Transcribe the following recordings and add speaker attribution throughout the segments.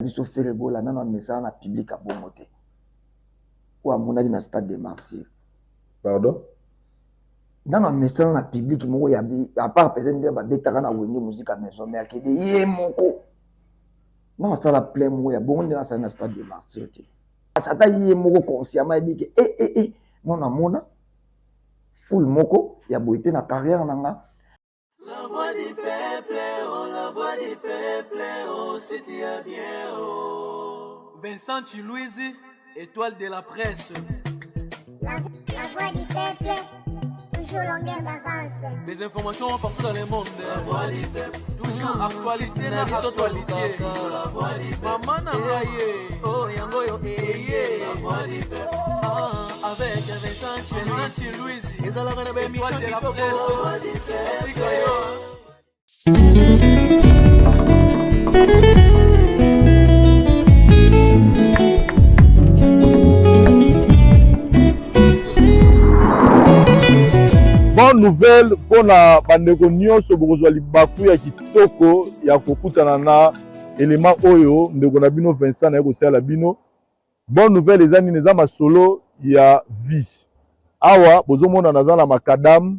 Speaker 1: Biso Ferre Gola nanu amesana na public ya bongo te oyo amonaki na stade de martyr.
Speaker 2: Pardon?
Speaker 1: Nanu amesana na public moko ya à part peut-être nde babetaka na Wenge Musica Maison mais akende ye moko nanu asala plein moko ya bongo nde asali na stade de martyr te. Ata ye moko consciemment ayebi ke eh eh eh nanu amona foule moko ya boye te na carrière na nga.
Speaker 3: La voix du peuple, oh la voix du peuple, oh si tu as bien, oh.
Speaker 4: Vincent Chiluizi, étoile de la presse.
Speaker 5: La voix du peuple, toujours longueur d'avance.
Speaker 4: Les informations partout dans le monde.
Speaker 3: La voix du peuple,
Speaker 4: toujours actualité na actualité.
Speaker 3: La voix du peuple,
Speaker 4: maman na ngai ye.
Speaker 3: Oh yango yo eye. La voix du peuple,
Speaker 4: ah, avec Vincent Vincent Chiluizi. Ezalaka na ba émission de la presse. Tika yo.
Speaker 2: Bonne nouvelle mpona bandeko nyonso, bokozwa libaku ya kitoko ya kokutana na elema oyo ndeko na bino Vincent naye kosala bino. Bonne nouvelle eza nini? Eza masolo ya vie. Awa bozomona naza na makadam,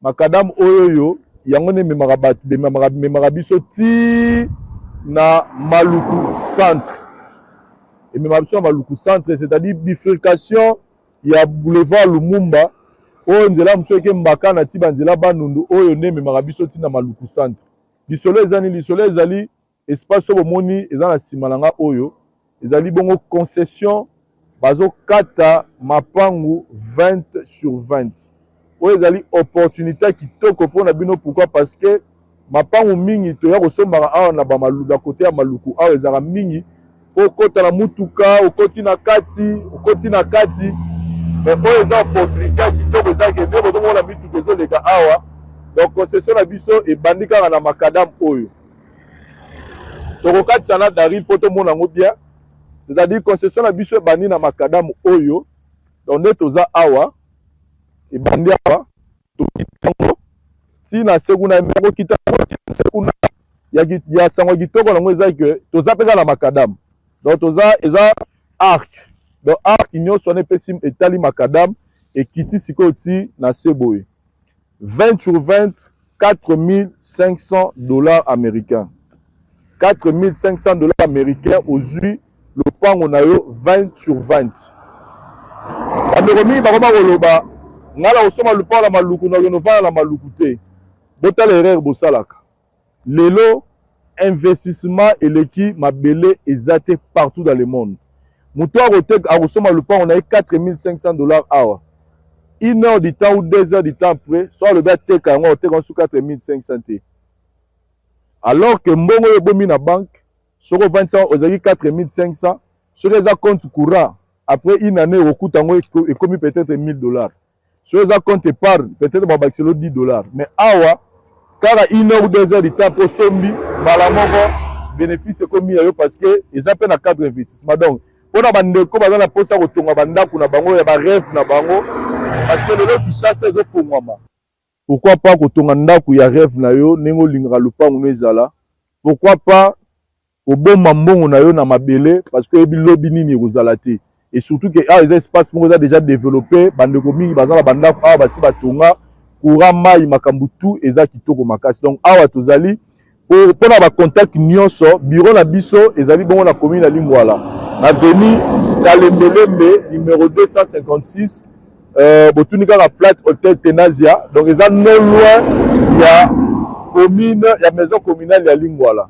Speaker 2: makadam oyo oyo yango nde ememaka bato, bememaka memaka biso ti na Maluku centre, ememaka biso na Maluku centre, c'est-à-dire bifurcation ya boulevard Lumumba oyo nzela mosusu eke Mbakana ti banzela Bandundu, oyo nde ememaka biso ti na Maluku centre. Lisolo eza nini? Lisolo ezali Espace oyo bomoni eza na sima na nga oyo ezali bongo concession, bazokata mapangu 20 sur 20. Oyo ezali opportunité ya kitoko mpona bino. Pourquoi? Parce que mapangu mingi toya kosombaka awa na ba kote ya Maluku awa ezalaka mingi fo okota na mutuka, okoti na kati, okoti na kati. Mais oyo eza opportunité ya kitoko, eza ke nde bozomona mituka ezoleka awa. Donc concession na biso ebandi kaka na makadam oyo tokokatisa na Daryl mpo tomona yango bien, c'est-à-dire concession na biso ebandi na makadamu oyo. Donc nde toza awa, ebandi awa, tokita yango ti na se kuna, me kokita yango ti na se kuna ya, ya sango ya kitoko nango eza ke toza mpe kaka na makadamu. Donc toza eza arc, donc arc nyonso wana epesi etali makadamu, ekiti sikoyo ti na se boye 20 sur 20, 4500 dollars américains. 4500 dollars américains ozwi lopango na yo 20 sur 20. Bandeko mingi bakoma koloba ngai na kosomba lopango na Maluku, na kokende ovanda na Maluku te. Botala erreur bosalaka. Lelo investissement eleki mabele eza te partout dans le monde. Moto akoteka akosomba lopango na ye 4500 dollars awa, une heure du temps ou 2 heures du temps après, so alobi ateka yango, akoteka yango su 4500 te, alors que mbongo oyo ebomi na banque, soki ovandisa ozalaki 4500, soki eza compte courant, après une année okokuta yango ekomi peut-être 1000 dollars. Soki eza compte épargne, peut-être babakiselo 10 dollars. Mais awa kaka une heure ou 2 heures du temps mpo osombi mbala moko, bénéfice ekomi ya yo, parce que eza mpe na cadre investissement. Donc mpona bandeko baza na mposa kotonga bandako na bango ya barêve na bango, parce que lelo Kinshasa ezofongwama, pourquoi pas kotonga ndako ya rêve na yo ndenge olingaka lopango no ezala? Pourquoi pas kobomba mbongo na yo na mabele, parce que oyebi lobi nini ekozala te? Et surtout que awa eza espace moko eza déjà développé, bandeko mingi baza na bandako awa basi batonga, courant, mai, makambo tout eza kitoko makasi. Donc awa tozali mpona bacontact nyonso, bureau na biso ezali bongo na commune ya Lingwala, na avenue Kalembelembe numéro 256. Botuni kaka flat hotel Tenasia, donc eza non loin ya commune ya maison communale ya Lingwala.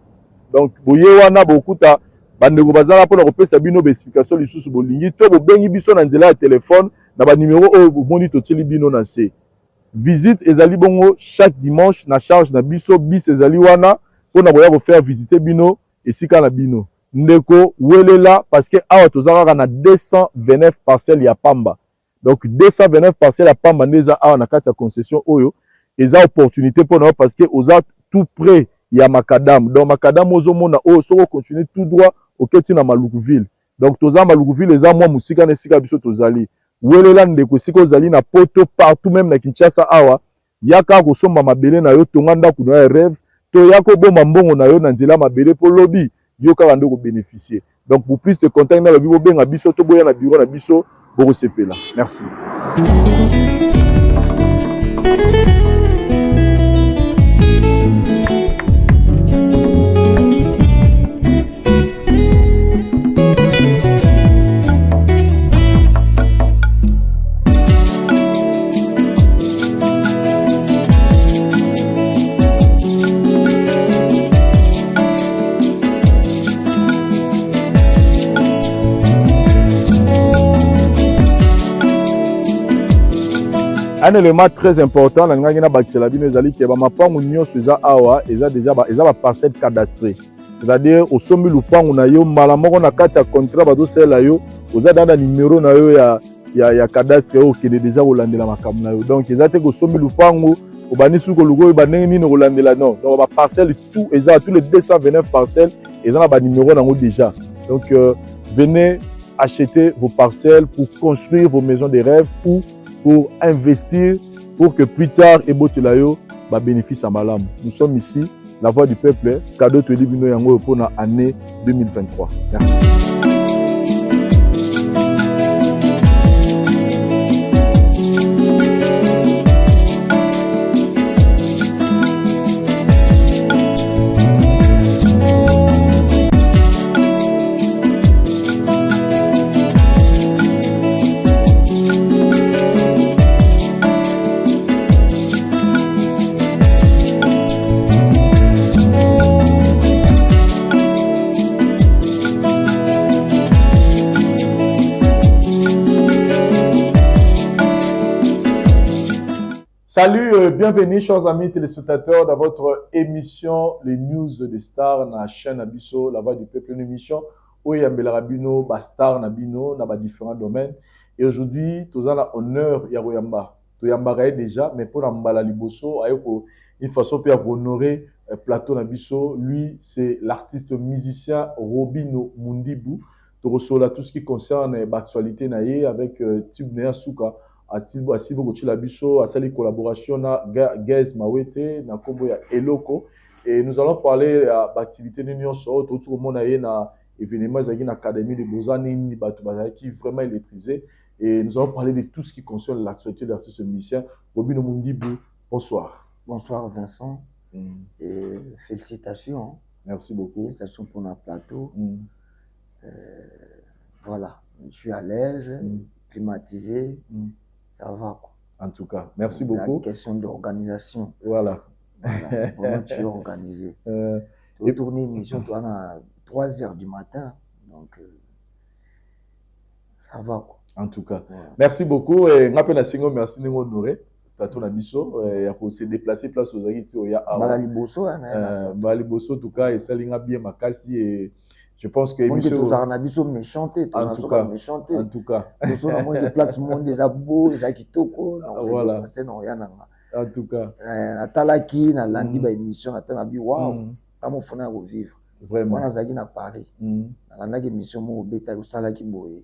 Speaker 2: Donc boye wana bokuta bandeko bazala mpona kopesa bino baexplication lisusu bolingi, to bobengi biso na nzela ya telefone na banimero oyo bomoni totieli bino na se. Visite ezali bongo chaque dimanche na charge na biso, bis ezali wana mpona koya kofaire visiter bino esika na bino. Ndeko, welela, parce que awa toza kaka na 229 parcelles ya pamba. Donc 229 parcelles ya pamba nde eza awa na kati ya concession oyo. Eza opportunité mpona yo, parce que oza tout près ya makadam. Donc makadam ozomona oyo, soki ocontinue tout droit oketi na Maluku ville. Donc toza Maluku ville, eza mwa mosika na esika biso tozali. Welela ndeko, esika ozali na Poto, partout, même na Kinshasa awa, yaka kosomba mabele na yo, tonga ndako na yo ya rêve, to yaka obomba mbongo na yo na nzela mabele mpo lobi. Yo kaka nde okobénéficier. Donc pour plus de contact, nalobi bobenga biso to boya na bureau na biso, bokosepela. Merci. Un élément très important nalingaki nabakisela bino ezali ke bamapangu nyonso eza awa eza déjà ba, eza baparcelle cadastrée, c'est-à-dire osombi lupangu na yo mbala moko na kati ya contrat bazosalela yo, oza da na numero na yo ya cadastre oyo okende déjà kolandela makambo na yo. Donc eza te kosombi lupangu, obandi suki koluka oyo bandenge nini kolandela, non. Donc baparcelle tout eza, tous les 229 parcelles eza na banumero nango déjà. Donc venez acheter vos parcelles pour construire vos maisons de rêve ou pour investir pour que plus tard ebotela yo babénéfice ya malamu. Nous sommes ici, La Voix du Peuple, cadeau toyeli bino yango oyo mpona année 2023. Merci. Salut, bienvenue chers amis téléspectateurs dans votre émission Les News de Stars na chaîne na biso La Voix du Peuple, une émission où il y a bino ba star na bino na ba différents domaines. Et aujourd'hui, toza na honneur ya koyamba. Toyambaka ye déjà, mais pour na mbala liboso ayoko une façon pe ya honorer plateau na biso. Lui, c'est l'artiste musicien Robino Mundibu. Tokosola tout ce qui concerne l'actualité na ye avec tube na ya suka asibo kotyela biso, asali collaboration na Gaz Mawete na nkombo ya Eloko. Et nous allons parler ya baactivité nini nyonso oyo touti komona ye na événement ezalaki na Académie de Beaux-Arts, nini bato bazalaki vraiment électrisé. Et nous allons parler de tout ce qui concerne l'actualité de l'artiste musicien Robino Mundibu. Bonsoir.
Speaker 1: Bonsoir Vincent. Et félicitations.
Speaker 2: Merci beaucoup.
Speaker 1: Félicitations pour notre plateau. Voilà, je suis à l'aise, climatisé, ça va, quoi.
Speaker 2: En tout cas, merci
Speaker 1: La
Speaker 2: beaucoup.
Speaker 1: question d'organisation.
Speaker 2: Voilà.
Speaker 1: Voilà, vraiment tu es organisé. Tu as tourné une émission, toi, à 3 heures du matin, donc ça va, quoi.
Speaker 2: En tout cas,
Speaker 1: Ouais.
Speaker 2: merci beaucoup. Et nga pe na singo merci ndenge honoré plateau na biso ya ko se déplacer place ozalaki ti oya awa.
Speaker 1: Mbala liboso, hein, na
Speaker 2: Mbala liboso, en tout cas, esali nga bien makasi et je pense que
Speaker 1: Monde
Speaker 2: émission
Speaker 1: tozalaka na biso méchant te,
Speaker 2: En
Speaker 1: tozalaka
Speaker 2: tout
Speaker 1: biso
Speaker 2: cas,
Speaker 1: méchant te.
Speaker 2: En tout cas.
Speaker 1: Toso na moni place monde eza beau, eza kitoko, na se
Speaker 2: Voilà.
Speaker 1: déplacer na oya na nga.
Speaker 2: En tout cas.
Speaker 1: Natalaki, nalandi ba émission, natala bi wow, kama ofona ya kovivre.
Speaker 2: Vraiment.
Speaker 1: Wana nazalaki na Paris. Nalandaki émission moko obetaki, osalaki boye,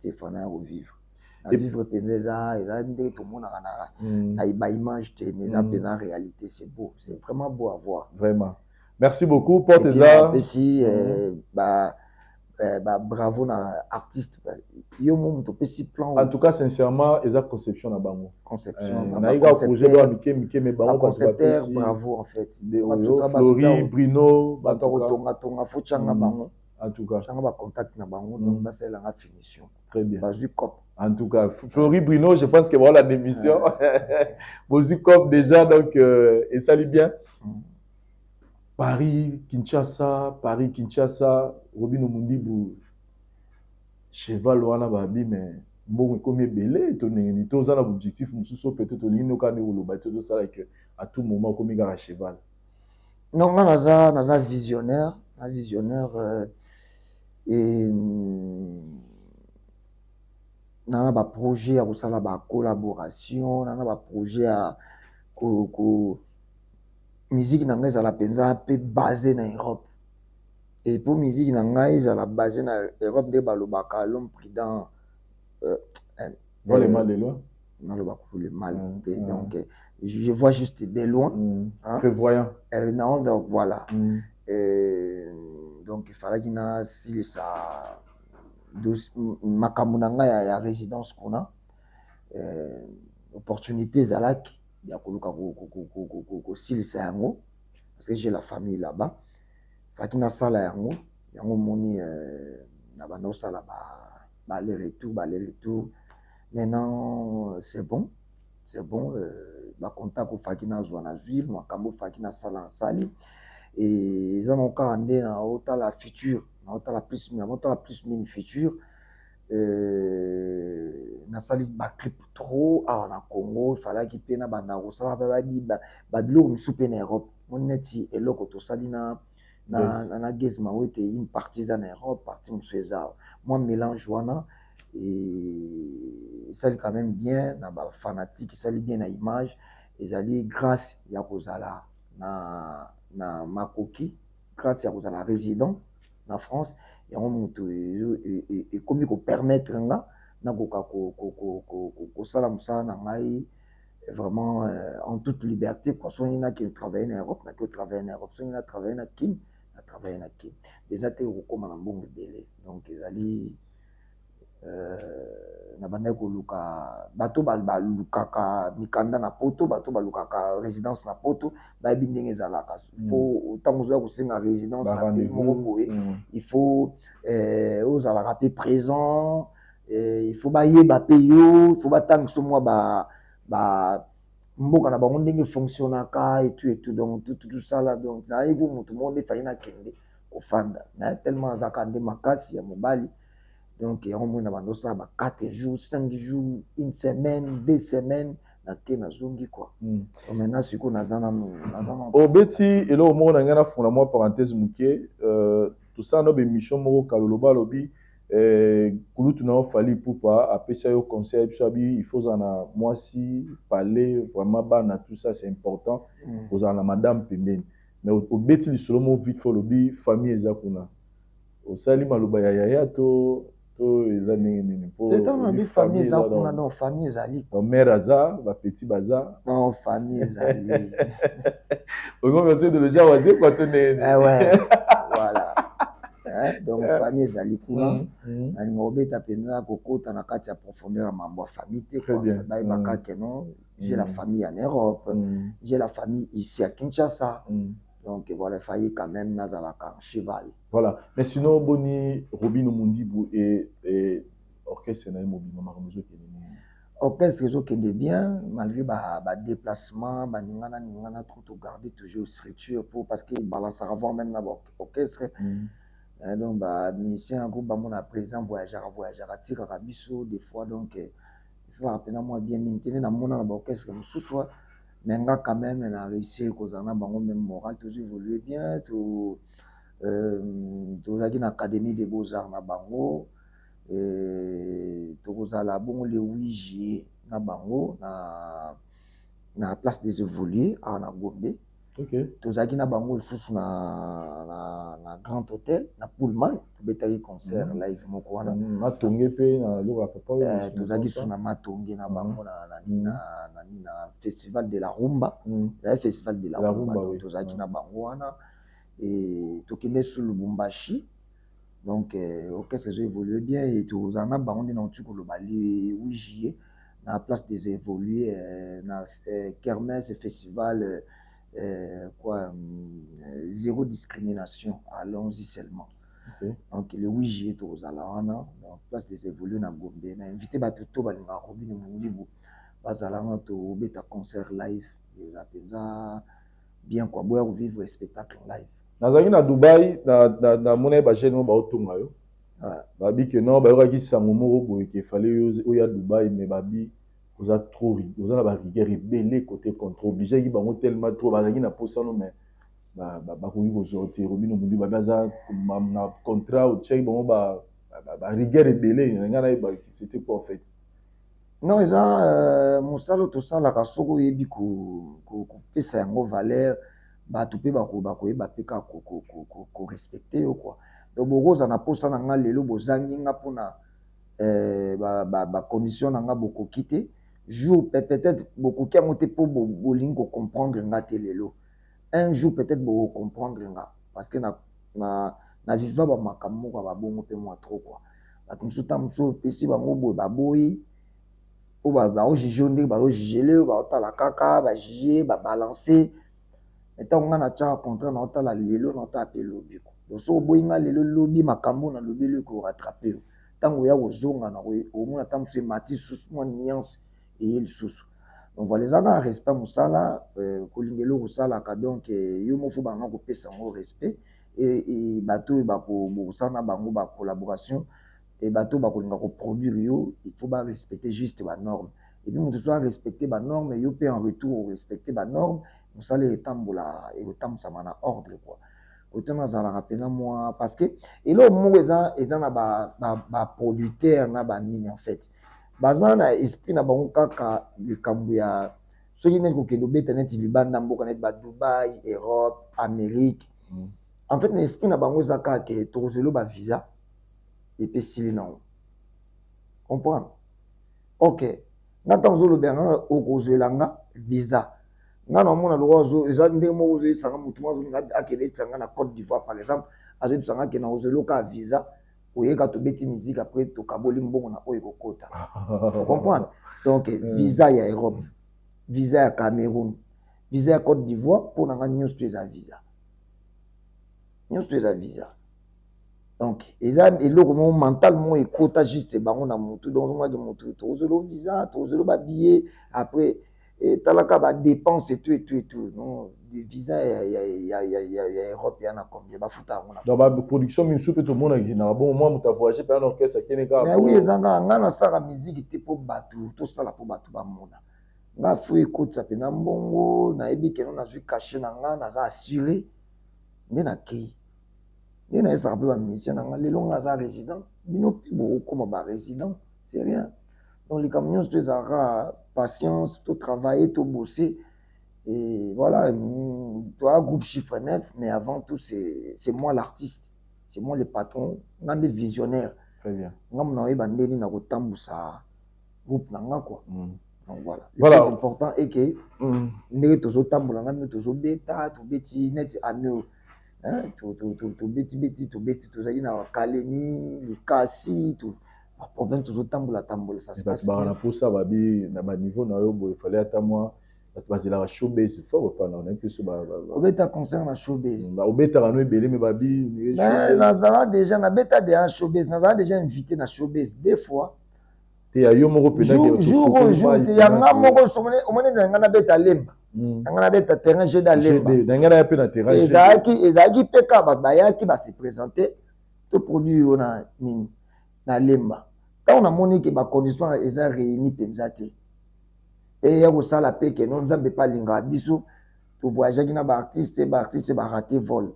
Speaker 1: j'étais fana ya kovivre. Na vivre mpenza eza ndenge tomonaka na ba image te, mais eza mpenza en réalité, c'est beau, c'est vraiment beau à voir.
Speaker 2: Vraiment. Merci beaucoup, Porte
Speaker 1: Et puis,
Speaker 2: eza.
Speaker 1: napesi, ba bravo na artiste. Yo mo moto opesi plan.
Speaker 2: En tout cas, sincèrement, eza conception na bango.
Speaker 1: Conception, ba
Speaker 2: Nayebi kaka projet
Speaker 1: concepteur,
Speaker 2: doa mike mike, mais bango
Speaker 1: ba
Speaker 2: bato
Speaker 1: concepteur,
Speaker 2: bapesi.
Speaker 1: bravo en fait.
Speaker 2: Nde
Speaker 1: Ba
Speaker 2: oyo,
Speaker 1: biso ta bato
Speaker 2: Flori, Bruno,
Speaker 1: bato
Speaker 2: en tout cas.
Speaker 1: kotonga-tonga, faut tianga bango.
Speaker 2: En tout cas.
Speaker 1: Tianga ba contact na bango, donc basalelanga finition.
Speaker 2: Très bien.
Speaker 1: Bazwi cop.
Speaker 2: En tout cas, Flori, Bruno, je pense que voilà l'émission. Bozwi cop déjà, donc et ça lui bien. Paris, Kinshasa, Paris, Kinshasa, Robino Mundibu, cheval wana babi, mais mbongo ekomi ebele to ndenge nini? Toza na objectif mosusu oyo peut-être olingi noka nde koloba te, tozosala que à tout moment okomi kaka cheval.
Speaker 1: Non, nga naza visionnaire, na visionnaire, et na ba projet ya kosala ba collaboration, na ba projet ya ko musique na ngai ezala mpenza mpe basé na Europe. Et pour musique na ngai ezala basé na Europe, nde balobaka l'homme prudent,
Speaker 2: Vois le mal de loin.
Speaker 1: Nalobaka pour le mal te, donc, je vois juste de loin, hein.
Speaker 2: Prévoyant.
Speaker 1: Non, donc voilà. Donc efalaki nasilisa makambo na ngai ya résidence kuna. Opportunité ezalaki ya koluka kosilisa yango, parce que j'ai la famille là-bas. Faki nasala yango. Yango omoni na banda kosala ba aller retour, ba aller retour. Maintenant c'est bon, c'est bon. Bacontact ofaki nazwa, nazwi. Makambo ofaki nasala, nasali. Eza moko kaka nde naotala futur, naotala plus, naotala plus mingi futur. Nasali baclip trop awa na Congo. Efalaki mpe na banda kosala mpe babiloko mosusu mpe na Europe. Moni neti eloko tosali na Gaz Mawete, une partie eza na Europe, partie mosusu eza awa. Mwa mélange wana esali quand même bien na bafanatique, esali bien na image. Ezali grâce ya kozala na makoki, grâce ya kozala résident na France. Yango moto ekomi kopermettre nga nakoka kosala mosala na ngai vraiment en toute liberté, quoi. Soki nakende travailler na Europe, nake kotravailler na Europe. Soki na travailler na Kin, na travailler na Kin. Eza te kokóma na mbongo ebele. Donc ezali na bandaki koluka. Bato balukaka mikanda na Poto, bato balukaka résidence na Poto, bayebi ndenge ezalaka. Faut ntango ozoya kosenga résidence na pays moko boye, il faut ozalaka mpe présent, il faut bayeba mpe yo, il faut batangisa mwa ba mboka na bango ndenge fonctionnaka et tout et tout. Donc tout tout ça là, donc nayebi moto moko nde efali nakende kofanda, mais tellement azalaka nde makasi ya mobali. Donc yango moi na bando osala ba 4 jours, 5 jours, une semaine, 2 semaines, nake, nazongi, quoi. Donc maintenant sikoyo naza nanu, naza nanu.
Speaker 2: Obeti eloko moko na ngai, nafungola mwa parenthèse moke. Tosala no baémission moko kaloloba, alobi kulutu na yo Fally Ipupa apesa yo conseil biso, abi il faut ozala na mwasi, parler vraiment bana, tout ça c'est important. Ozala na madame pembeni. Mais obeti lisolo moko vite fait, olobi famille eza kuna. Osali maloba ya yaya to eza ndenge nini?
Speaker 1: Po ntango famille eza kuna, donc famille ezali.
Speaker 2: Mare aza, bapeti baza.
Speaker 1: Non, famille ezali.
Speaker 2: Okomi de le wazekwa to ndenge?
Speaker 1: Eh ouais, voilà. Donc famille ezali kuna. Nalinga kobeta mpenza, kokota na kati ya profondeur ya mambo ya famille te. Bayebaka ke non, j'ai la famille en Europe, j'ai la famille ici à Kinshasa. Donc voilà, il fallait quand même nazalaka en cheval.
Speaker 2: Voilà. Mais sinon, boni Robinho Mundibu et orchestre na ye mobima, makambo ezokende nini?
Speaker 1: Orchestre ezokende bien malgré badéplacement, baningana ningana trop. Togarder toujours structure pour, parce que balansaka voir même na baorchestre. Donc bamusicien ya groupe bamona président voyageaka, voyageaka, atikaka biso des fois. Donc esalaka mpena mwa bien mingi te nde namona na baorchestre mosusu. Mais nga quand même na réussir kozala na bango même moral, tozo évoluer bien. To tozalaki na Académie des beaux-arts na bango. Tokozala bongo le 8 juillet na bango na Place des Évolués awa na Gombe. Tozalaki na bango lisusu na Grand Hôtel na Pullman, tobetaki concert live moko wana.
Speaker 2: Matonge mpe na eloko ya papa.
Speaker 1: Tozalaki su na Matonge na bango na Festival de la Rumba. Ezali Festival de la Rumba, tozalaki na bango wana. Tokende su Lubumbashi. Donc orchestre ezo évolue bien et tozala na bango nde nauti koloba le 8 juillet na Place des Évolués, na kermesse festival, quoi, zéro discrimination, allons-y seulement. Donc le 8 juillet tozala wana na Place des Évolués na Gombe. Na invité bato to balingaka Robinho Mundibu bazala wana, tobeta concert live. Eza mpenza bien, quoi. Boya kovivre spectacle live.
Speaker 2: Nazalaki na Dubai, namona ye bajeune moko baotonga yo, babi ke non, bayokaki sango moko boye ke efale oya Dubai, mais babi oza trop, oza na barigueur ebele côté contre, obligeaki bango tellement trop. Bazalaki na posano, mais bakoki kozwa te. Robinho Mundibu, babi aza na contrat, otiaki bango barigueur ebele. Ngai nayeba c'était quoi en fait?
Speaker 1: Non, eza mosala oyo tosalaka. Soki oyebi kopesa yango valeur, bato mpe bakoyeba mpe kaka korespecter yo, quoi. Donc bokozala na mposa na nga lelo, bozangi nga mpona bacondition na nga, bokoki te. Jour peut-être bokoki yango te mpo bolingi kocomprendre nga te lelo. Un jour peut-être bokocomprendre nga, parce que na Na viva bamakambo moko ya babongo mpe mwa trop quoi. Bato mosusu, ntango mosusu opesi bango boye, baboyi mpo baojuge yo ndenge bazojugele yo, baotala kaka bajuge, babalance. Ntango ngai natiaka contrat, naotala lelo, naotala mpe lobi. Donc soki oboyi nga lelo, lobi makambo nalobeli ekorattrape yo. Ntango oya kozonga na omona ntango mosusu emati lisusu, mwa nuance eye lisusu. Donc voilà, eza kaka respect mosala, kolinga eloko osalaka. Donc yo moko banga kopesa yango respect. Bato oyo bokosala na bango bacollaboration, bato oyo bakolinga koproduire yo, il faut barespecter juste banorme. Et puis moto so arespecte banorme, yo mpe en retour orespecte banorme, mosala etambola, ekotambusama na ordre quoi. Kote nazalaka mpena mwa, parce que eloko moko eza na baproducteur na banini, en fait baza na esprit na bango kaka likambo ya soki neti kokende obeta neti libanda mboka, neti baDubai, Europe, Amérique. En fait na esprit na bango eza kaka ke tokozela bavisa epesili nango, comprendre? Ok, nga ntango ozolobela nga okozwela nga visa, nga na omona lokwa eza ndenge moko ozoyebisanga motu moko azolinga akende etisanga na Côte d'Ivoire par exemple, azoyebisanga akende kozwela oka visa, oyeka tobeti musique, après tokaboli mbongo na oyo ekokota, comprendre? Donc visa ya Europe, visa ya Cameroun, visa ya Côte d'Ivoire, mpo na nga nyonso to eza visa, nyonso to eza visa. Donc eza eloko moko mental moko ekota juste bango na motu. Donc ozomaki motu tokozwela visa, tokozwela babillet, après etalaka badépense et tout et tout et tout. Non, visa ya Europe ya na combien bafuta yango?
Speaker 2: Na donc baproduction misusu mpe tomonaki na bongo mwa moto avoyage mpe na orchestre akende
Speaker 1: kaka. Mais oui, eza nga, nga nasalaka musique te mpo bato tosala, mpo bato bamona nga. Faut ekotisa mpena mbongo, nayebi keno nazwi cachet na nga, naza assuré nde nakei. Nde nayesaka mpe bamusicien na nga, lelo nga aza résident, bino mpe bokokóma barésident, c'est rien. Donc likambo nyonso to ezalaka patience, to travailler, to bosser et voilà. Toi, groupe Chiffre 9, mais avant tout c'est moi l'artiste, c'est moi le patron, nga nde visionnaire.
Speaker 2: Très bien.
Speaker 1: Nga mona oyeba ndeni na kotambusa groupe na nga quoi. Donc voilà, le
Speaker 2: Voilà.
Speaker 1: plus important est que ndenge tozotambola nga bino, tozobeta, tobeti neti année oyo, hein, tobeti beti, tobeti, tozali na Kalemi, Likasi, baprovince, tozotambola tambola, ça se
Speaker 2: bato
Speaker 1: passe
Speaker 2: baka
Speaker 1: bien.
Speaker 2: Na posa babi na baniveau na yo boye, efale ata mwa bato bazelaka showbase fort epana nayebi te so
Speaker 1: Obeta concert na showbase?
Speaker 2: Obetaka no ebele me babi.
Speaker 1: Mais nazala déjà, nabeta déjà showbase, nazala déjà invité na showbase deux fois.
Speaker 2: Te, ya yo moko mpenza.
Speaker 1: Jour oyo, jour te ya nga moko, omoni na nga nabeta Lemba, na nga nabeta terrain jeu da Lemba.
Speaker 2: Na ngai naya mpe na terrain.
Speaker 1: Ezalaki mpe kaka bato bayaki base présente, to produit oyo na nini na Lemba. Ntango namoni ke bacondition eza réuni mpenza te, mpe ya kosala mpe ke no Nzambe mpe alingaka biso, tovoyageaki na baartiste, baartiste barate vol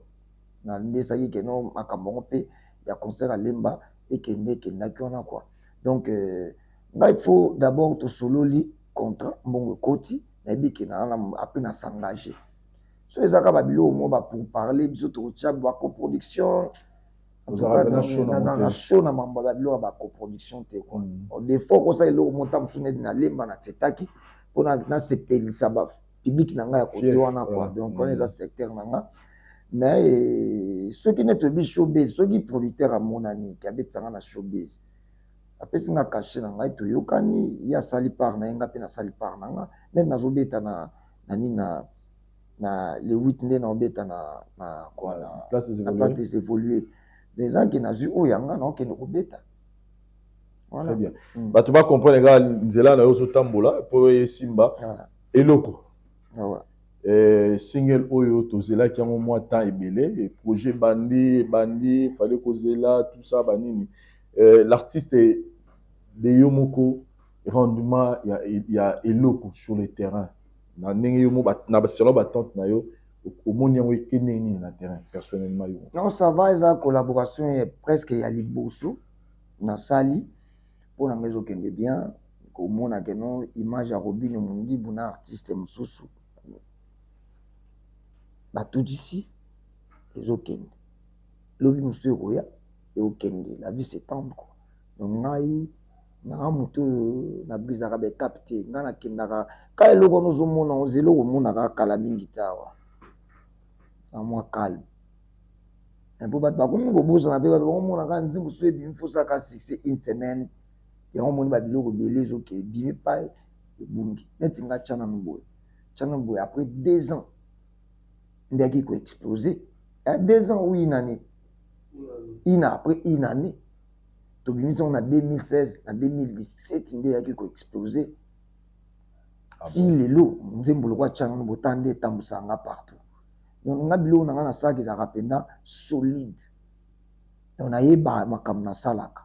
Speaker 1: na nde esaki ke no makambo yango mpe ya concert alemba ekende, ekendaki wana quoi. Donc ngai faut d'abord tosololi contrat, mbongo ekoti, nayebi ke na après na s'engage. So eza kaka babiloko moko bapourparler, biso tokotia bacoproduction.
Speaker 2: Ozalaka mpenza chaud na
Speaker 1: Nazalaka
Speaker 2: moto.
Speaker 1: Chaud na mambo ya babiloko ya bacoproduction te quoi. Des fois okosala eloko moko, ntango mosusu neti nalemba, nasetaki mpona nasepelisa bapublic na ngai ya kote
Speaker 2: Fief,
Speaker 1: wana quoi. Donc wana eza secteur na nga. Mais soki neti oyebi showbase, soki producteur amonani ke abetisanga na showbase, apesi nga cachet na ngai, toyokani, ye asali part na ye, nga mpe nasali part na nga. Neti nazobeta na nini na le 8 nde naobeta na quoi, na
Speaker 2: Place des
Speaker 1: na place
Speaker 2: évolués.
Speaker 1: Des évolués, mais ezalaki nazwi oyo yanga, naokende kobeta. Voilà.
Speaker 2: Très bien. Bato bacomprendre kaka nzela na yo ozotambola mpo esimba eloko. Single oyo tozelaki yango mwa temps ebele, projet bandi ebandi, fallait kozela tout ça banini. L'artiste de yo moko, rendement ya eloko sur le terrain na ndenge yo na selon batante na yo, omoni yango ekende nini na terrain personnellement yo?
Speaker 1: Non, ça va, eza collaboration ya presque ya liboso nasali mpo na ngai, ezokende bien. Komona ke no image ya Robino Mondibu na artiste mosusu batutisi, ezokende, lobi mosusu ekoya, ekokende, la vie s'étendre quoi. Donc ngai nanga motu oyo nabrisaka baétape te, ngai nakendaka ka eloko wana ozomona, ozela okomonaka kala mingi te awa na mwa calme. Mpo bato bakomi kobosana mpe bato bakomonaka nzembo so ebimi, fosaka succès une semaine. Yango omoni babiloko ebele ezoke, ebimi pai, ebungi. Neti nga, tya nanu boye, tya nanu boye, après 2 ans nde ayaki koexplose. 2 ans ou une année, une après une année tobimisi yango na 2016, na 2017 nde eyaki koexplose. Ti lelo nzembo lokwa tya nanu bota nde etambwisaka nga partout. Donc nga biloko na nga nasalaka ezalaka mpenza solide. Donc nayeba makambo nasalaka.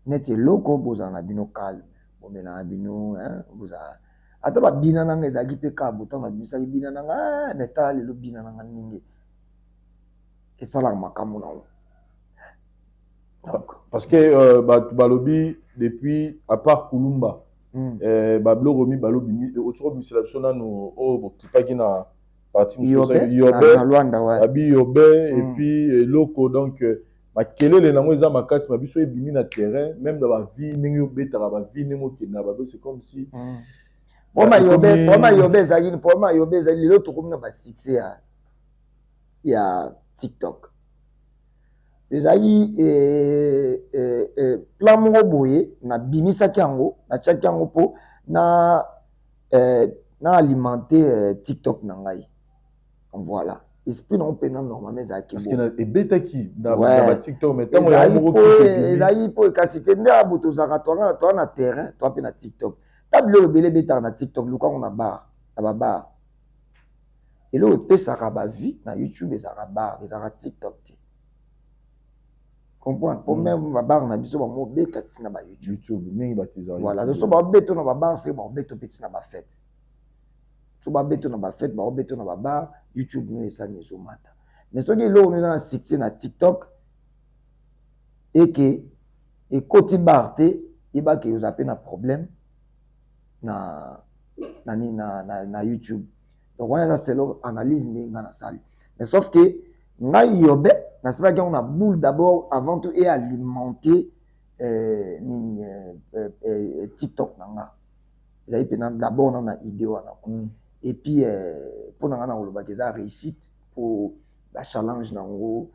Speaker 1: Neti eloko, bozala na bino calme, bomela na bino, bozala ata babina na nga ezalaki mpe kaka botango nabimisaki bina na nga. Mais tala lelo bina na nga ndenge esalaka makambo nango.
Speaker 2: Donc parce que bato balobi depuis, à part Kulumba, babiloko mibale obimi, otuka obimisela biso nanu oyo bokipaki na parti mosusu.
Speaker 1: Yobe na Lwanda, ouais.
Speaker 2: Babi Yobe et puis eloko, donc makelele nango eza makasi ma biso ebimi na terrain, même na bavie ndenge obetaka, bavie ndenge okendaka babi, c'est comme si
Speaker 1: Problème Yobe ezalaki, problème Yobe ezali lelo tokomi na basuccès ya TikTok. Ezalaki plan moko boye nabimisaki yango, natiaki yango mpo na alimenter TikTok na ngai. Voilà esprit nango mpenza. Normalement ezalaki
Speaker 2: parce que ebetaki na batiktok, mais ntango
Speaker 1: ezalaki mpo kasi te nde abo tozalaka toa na terrain, toa mpe na TikTok. Ta biloko ebele ebetaka na TikTok, lukango na bar, na babar. Eloko epesaka bavie na YouTube ezalaka bar, ezalaka TikTok te, comprendre? Po même babar na biso bamobeta ntina ba
Speaker 2: YouTube mingi batizaka.
Speaker 1: Voilà, so babeta na babar, se babeta mpe ntina bafete. So babeta na bafete, baobeta na babar, YouTube no esani ezomata. Mais soki eloko no eza na succès na TikTok, eke ekoti bar te, yebaki ozala mpe na problème na YouTube. Donc wana eza selon analyse ndenge nga nasali. Mais sauf que ngai Yobe nasalaki yango na boule d'abord, avant tout e alimenter nini, TikTok na nga. Ezali mpena d'abord na idée wana. Et puis mpo na nga na kolobaka eza réussite po bachallenge nango.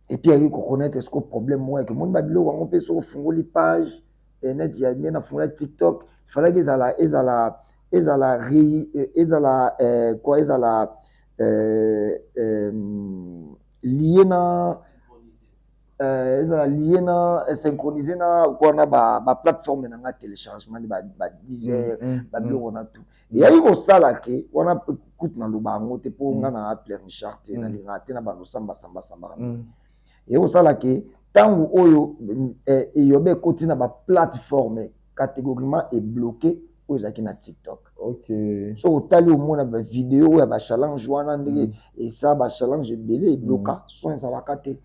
Speaker 1: Et puis ayaki koconnaître ce que problème moko yake omoni babiloko yango mpe soki ofungoli page neti ya nde nafungola TikTok, ifalaki ezala quoi, ezala lié na ezala lié na synchronisé na quoi, na baplateforme na nga téléchargement, ba Deezer, babiloko na tout. Eyaki kosala ke wana kutu naloba yango te mpo nga na pleurnichard te, nalingaka te na bando sambasambasambaka. Eyaki kosala ke ntango oyo eyobe ekoti na baplateforme, catégoriquement ebloqué oyo ezalaki na TikTok. So otali, omona bavideo oyo ya bachallenge wana ndenge esala bachallenge ebele, ebloka son, ezalaka te.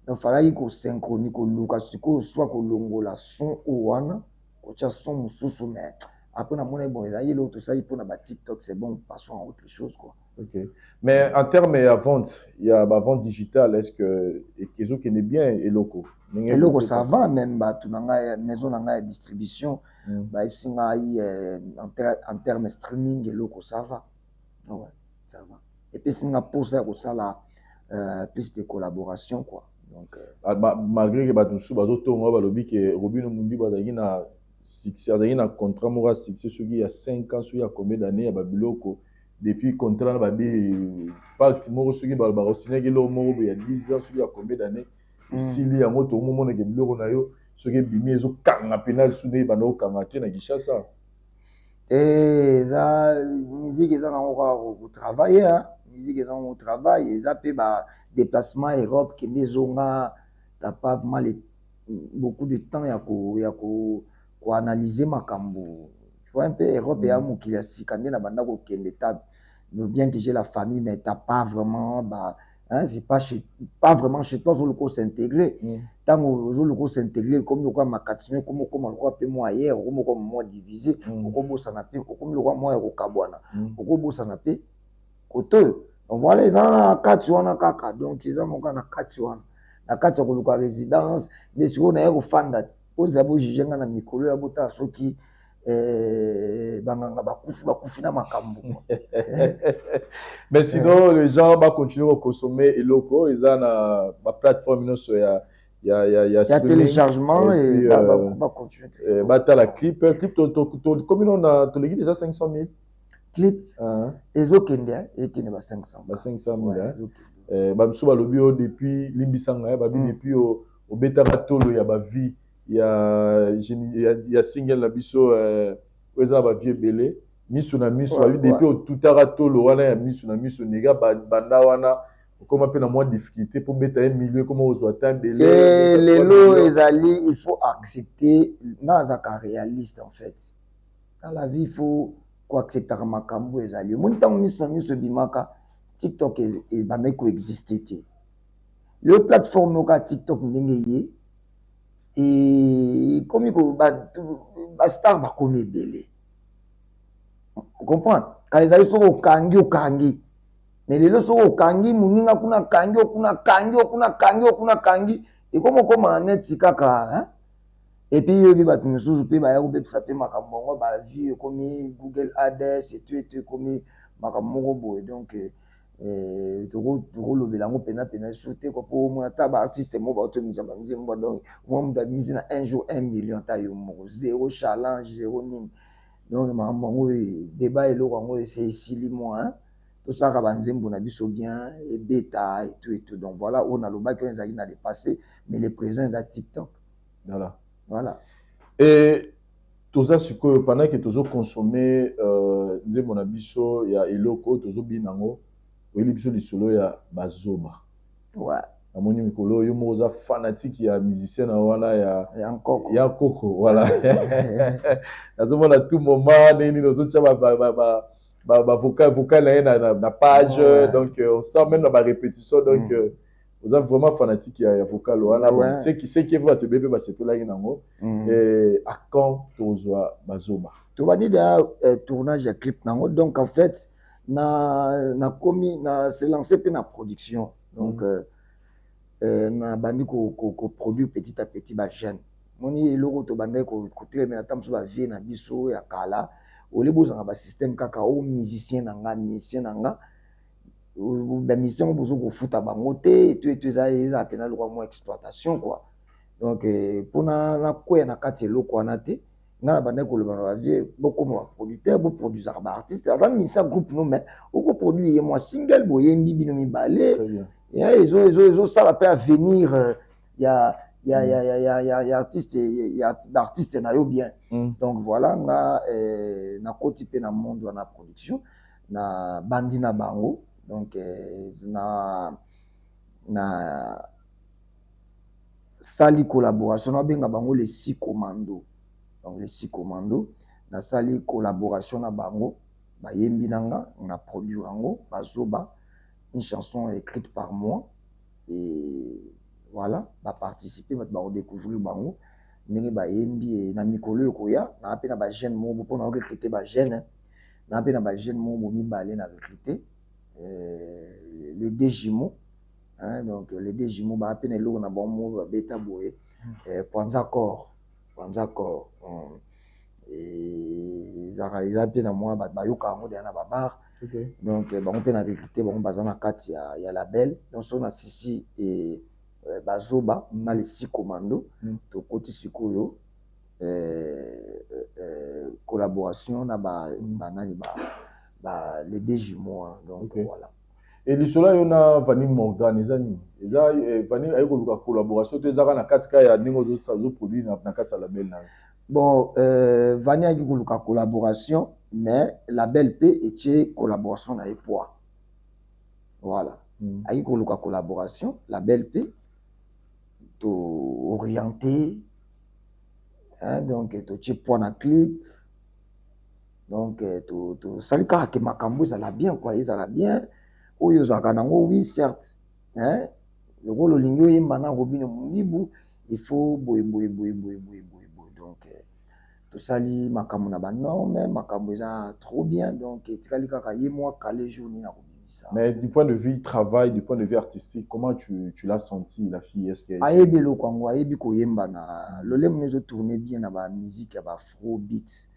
Speaker 1: Donc falaki kosynchroni, koluka sikoyo soit kolongola son oyo wana, kotia son mosusu. Mais après namoni bon, ezalaki eloko tosali mpona batiktok, c'est bon, passons à autre chose quoi.
Speaker 2: Ok, mais en termes ya vente, ya bavente digitale, est ce que ezokende bien eloko?
Speaker 1: Eloko ça va. Même bato na ngai, maison na ngai ya distribution, bayebisi ngai en terme streaming eloko ça va. Ouais, ça va. Epesi nga mposa ya kosala plus de collaboration quoi. Donc
Speaker 2: malgré que bato mosusu bazotonga, balobi ke Robinho Mundibu azalaki na succès, azalaki na contrat moko ya succès soki ya 5 ans, soki ya combien d'année ya babiloko. Depuis contrat na babi pacte moko, soki balobaka osignaki eloko moko boye ya 10 ans, soki ya combien d'année esili yango, tokomomonake biloko na yo soki ebimi ezokanga mpena lisusu ndenge banda kokanga te na Kinshasa.
Speaker 1: Eza musique, eza nango kaka kotravaille. Musique eza nango travail, eza mpe ba déplacement Europe, kende ezonga, t'as pas vraiment beaucoup de temps ya koanalyse makambo, tu vois un peu. Europe eya mokili ya sika nde na banda kokende ta. Bien que j'ai la famille, mais t'as pas vraiment ba hein, c'est pas vraiment chez toi. Ozoluka os'intégrer. Ntango ozoluka os'intégrer, komi lokola makatino, ekomi okóma lokola mpe mwa ailleurs, okomi okoma mwa divisé, okobosana mpe, okomi lokola mwa ya kokabwana, okobosana mpe kote oyo. Donc voilà, eza na kati wana kaka. Donc eza moko na kati wana, na kati ya koluka résidence nde sikoyo naye kofanda ti ozala bojuge nga na mikolo ya botala soki. Banganga bakufi, bakufi na makambo.
Speaker 2: Mais sinon, les gens bacontinue koconsommer eloko. Eza na baplateforme nyonso ya
Speaker 1: ya téléchargement.
Speaker 2: Et bacontinue batala clip. Clip tokomi na, toleki déjà 500 000.
Speaker 1: Clip ezokende, ekende ba 500.
Speaker 2: Ba 500 000. Bamosusu balobi oyo depuis, limbisanga, babi depuis obetaka tolo ya bavues ya single na biso oyo eza na bavues ebele, Miso na miso, babi depuis otutaka tolo wana ya Miso na miso, nega banda wana okoma mpe na mwa difficulté mpo beta ye milieu, ekoma kozwa temps
Speaker 1: ebele. Lelo ezali, il faut accepter. Nga azalaka réaliste en fait. Dans la vie, il faut koacceptaka makambo ezali. Omoni, ntango Miso na miso ebimaka, TikTok ebandaki koexiste te. Lelo plateforme oka TikTok, ndenge ye ekomi, bastar bakomi ebele, comprendre. Kala ezali soki okangi, okangi. Mais lelo soki okangi, moninga kuna akangi, okuna akangi, okuna akangi, okuna akangi, ekomi okóma neti kaka. Et puis yoyebi, bato mosusu mpe baya kobebisa mpe makambo yango. Bavues ekomi Google Ads etu etu, ekomi makambo moko boye. Donc tokolobela yango mpena mpena su te, po omona ata baartiste moko baotomisa banzembo. Donc omona moto abimisi na un jour 1 million, ata yo moko zéro challenge, zéro nini. Donc makambo yango, débat, eloko yango ese esili mwa. Tosalaka banzembo na biso bien, ebeta etu etu. Donc voilà, oyo nalobaki oyo ezalaki na le passé, mais le présent eza TikTok.
Speaker 2: Voilà.
Speaker 1: Voilà.
Speaker 2: Et toza sikoyo, pendant que tozoconsommer nzembo na biso ya eloko oyo tozobina yango, oyeli biso lisolo ya Bazoba. Namoni mikolo oyo moko oza fanatique ya musicien na wana ya
Speaker 1: Ya Nkoko.
Speaker 2: Ya Nkoko, voilà. Nazomona tout moment ndenge nini ozotia bavocal, vocal na ye na page. Donc on sent même na barépétition. Donc oza vraiment fanatique ya vocal wana. Ce qui est vrai, bato ebele mpe basepelaki nango. À quand tozwa Bazoba?
Speaker 1: Tobandi deya tournage ya clip nango. Donc en fait, na nakomi na se lancé mpe na production. Donc nabandi koproduire petit à petit bajeune. Moni eloko tobandaki kotelemela, ata mosusu bavieux na biso ya kala ole, bozanga basystème kaka o musicien na nga, musicien na nga, bamusicien ngo bozo kofuta bango te, etu etu. Eza mpena lokwa mwa exploitation quoi. Donc mpona nakwea na kati eloko wana te, ngai na bandaki koloba na bavieux: bokoma baproducteur, boproduisaka baartiste. Ata musicien groupe no, mais okoproduire ye mwa single, boyembi bino mibale, ezosala mpe avenir ya artiste, ya baartiste na yo bien. Donc voilà, nga nakoti mpe na monde wana production, na bandi na bango. Donc na sali collaboration, nabenga bango les six commando. Donc les six commando, nasali collaboration na bango, bayembi na nga, na produire yango, Bazoba, une chanson écrite par moi. Et voilà, baparticipe, bato bakodécouvrir bango ndenge bayembi na mikolo ekoya. Naa mpe na bajeune moko mpona recruter bajeune, naa mpe na bajeune moko bo mibale na recruter, les deux jumeaux, hein. Donc les deux jumeaux baa mpe na eloko na bango moko babeta boye, Kwanza Corps, Kwanza Corps. Ezalaka, eza mpe na mwa bato bayoka yango deya na babar. Donc bango mpe na recruter bango, baza na kati ya label. Donc so na sisi e, Bazoba na les six commando, tokoti sikoyo collaboration na banani, ba les deux jumeaux, hein. Donc voilà.
Speaker 2: E lisolo yo na Vani Morgan eza nini? Eza Vani aye koluka collaboration to ezaka na kati ka ya ndenge ozoproduire na kati ya label na yo?
Speaker 1: Bon, Vani ayaki koluka collaboration, mais label mpe etie collaboration na ye poids. Voilà. Ayaki koluka collaboration, label mpe to orienté, hein, donc totie poids na clip. Donc tosali kaka ke makambo ezala bien quoi, ezala bien. Oyo ozalaka nango, oui, certes, hein, lokola olingi oyemba na Robino Mondibu, il faut boye boye boye boye boye boye boye. Donc tosali makambo na banorme, makambo eza trop bien. Donc etikali kaka ye mwa kale jour nini akobimisa. Kobimisa.
Speaker 2: Mais du point de vue travail, du point de vue artistique, comment tu l'as senti, la fille? Est-ce que
Speaker 1: Ayebi eloko yango, ayebi koyemba na lolemo, ezotourne bien na bamusique ya baafrobeat.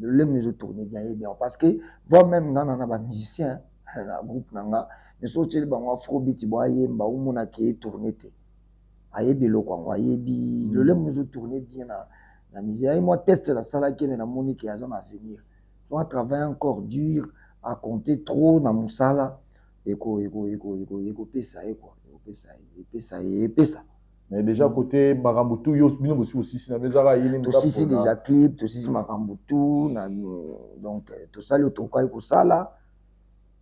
Speaker 1: Lolemo ezotourne bien, ayebi yango, parce que voire même nga na bamusicien na groupe na nga, mais soki otieli bango afrobeat bo ayemba, omonaki etourne te. Ayebi eloko yango, ayebi lolemo ezotourne bien na musique. Aye mwa test nasalaki, me namoni ke aza na avenir. So atravaille encore dur, acompter trop na mosala, ekopesa ye quoi, ekopesa ye, epesa ye, epesa.
Speaker 2: Mais déjà côté makambo tout yo bino bosi bosisi na ezaka ye nini?
Speaker 1: Tosisi déjà clip, tosisi makambo tout na, donc tosali oyo tokokaki kosala,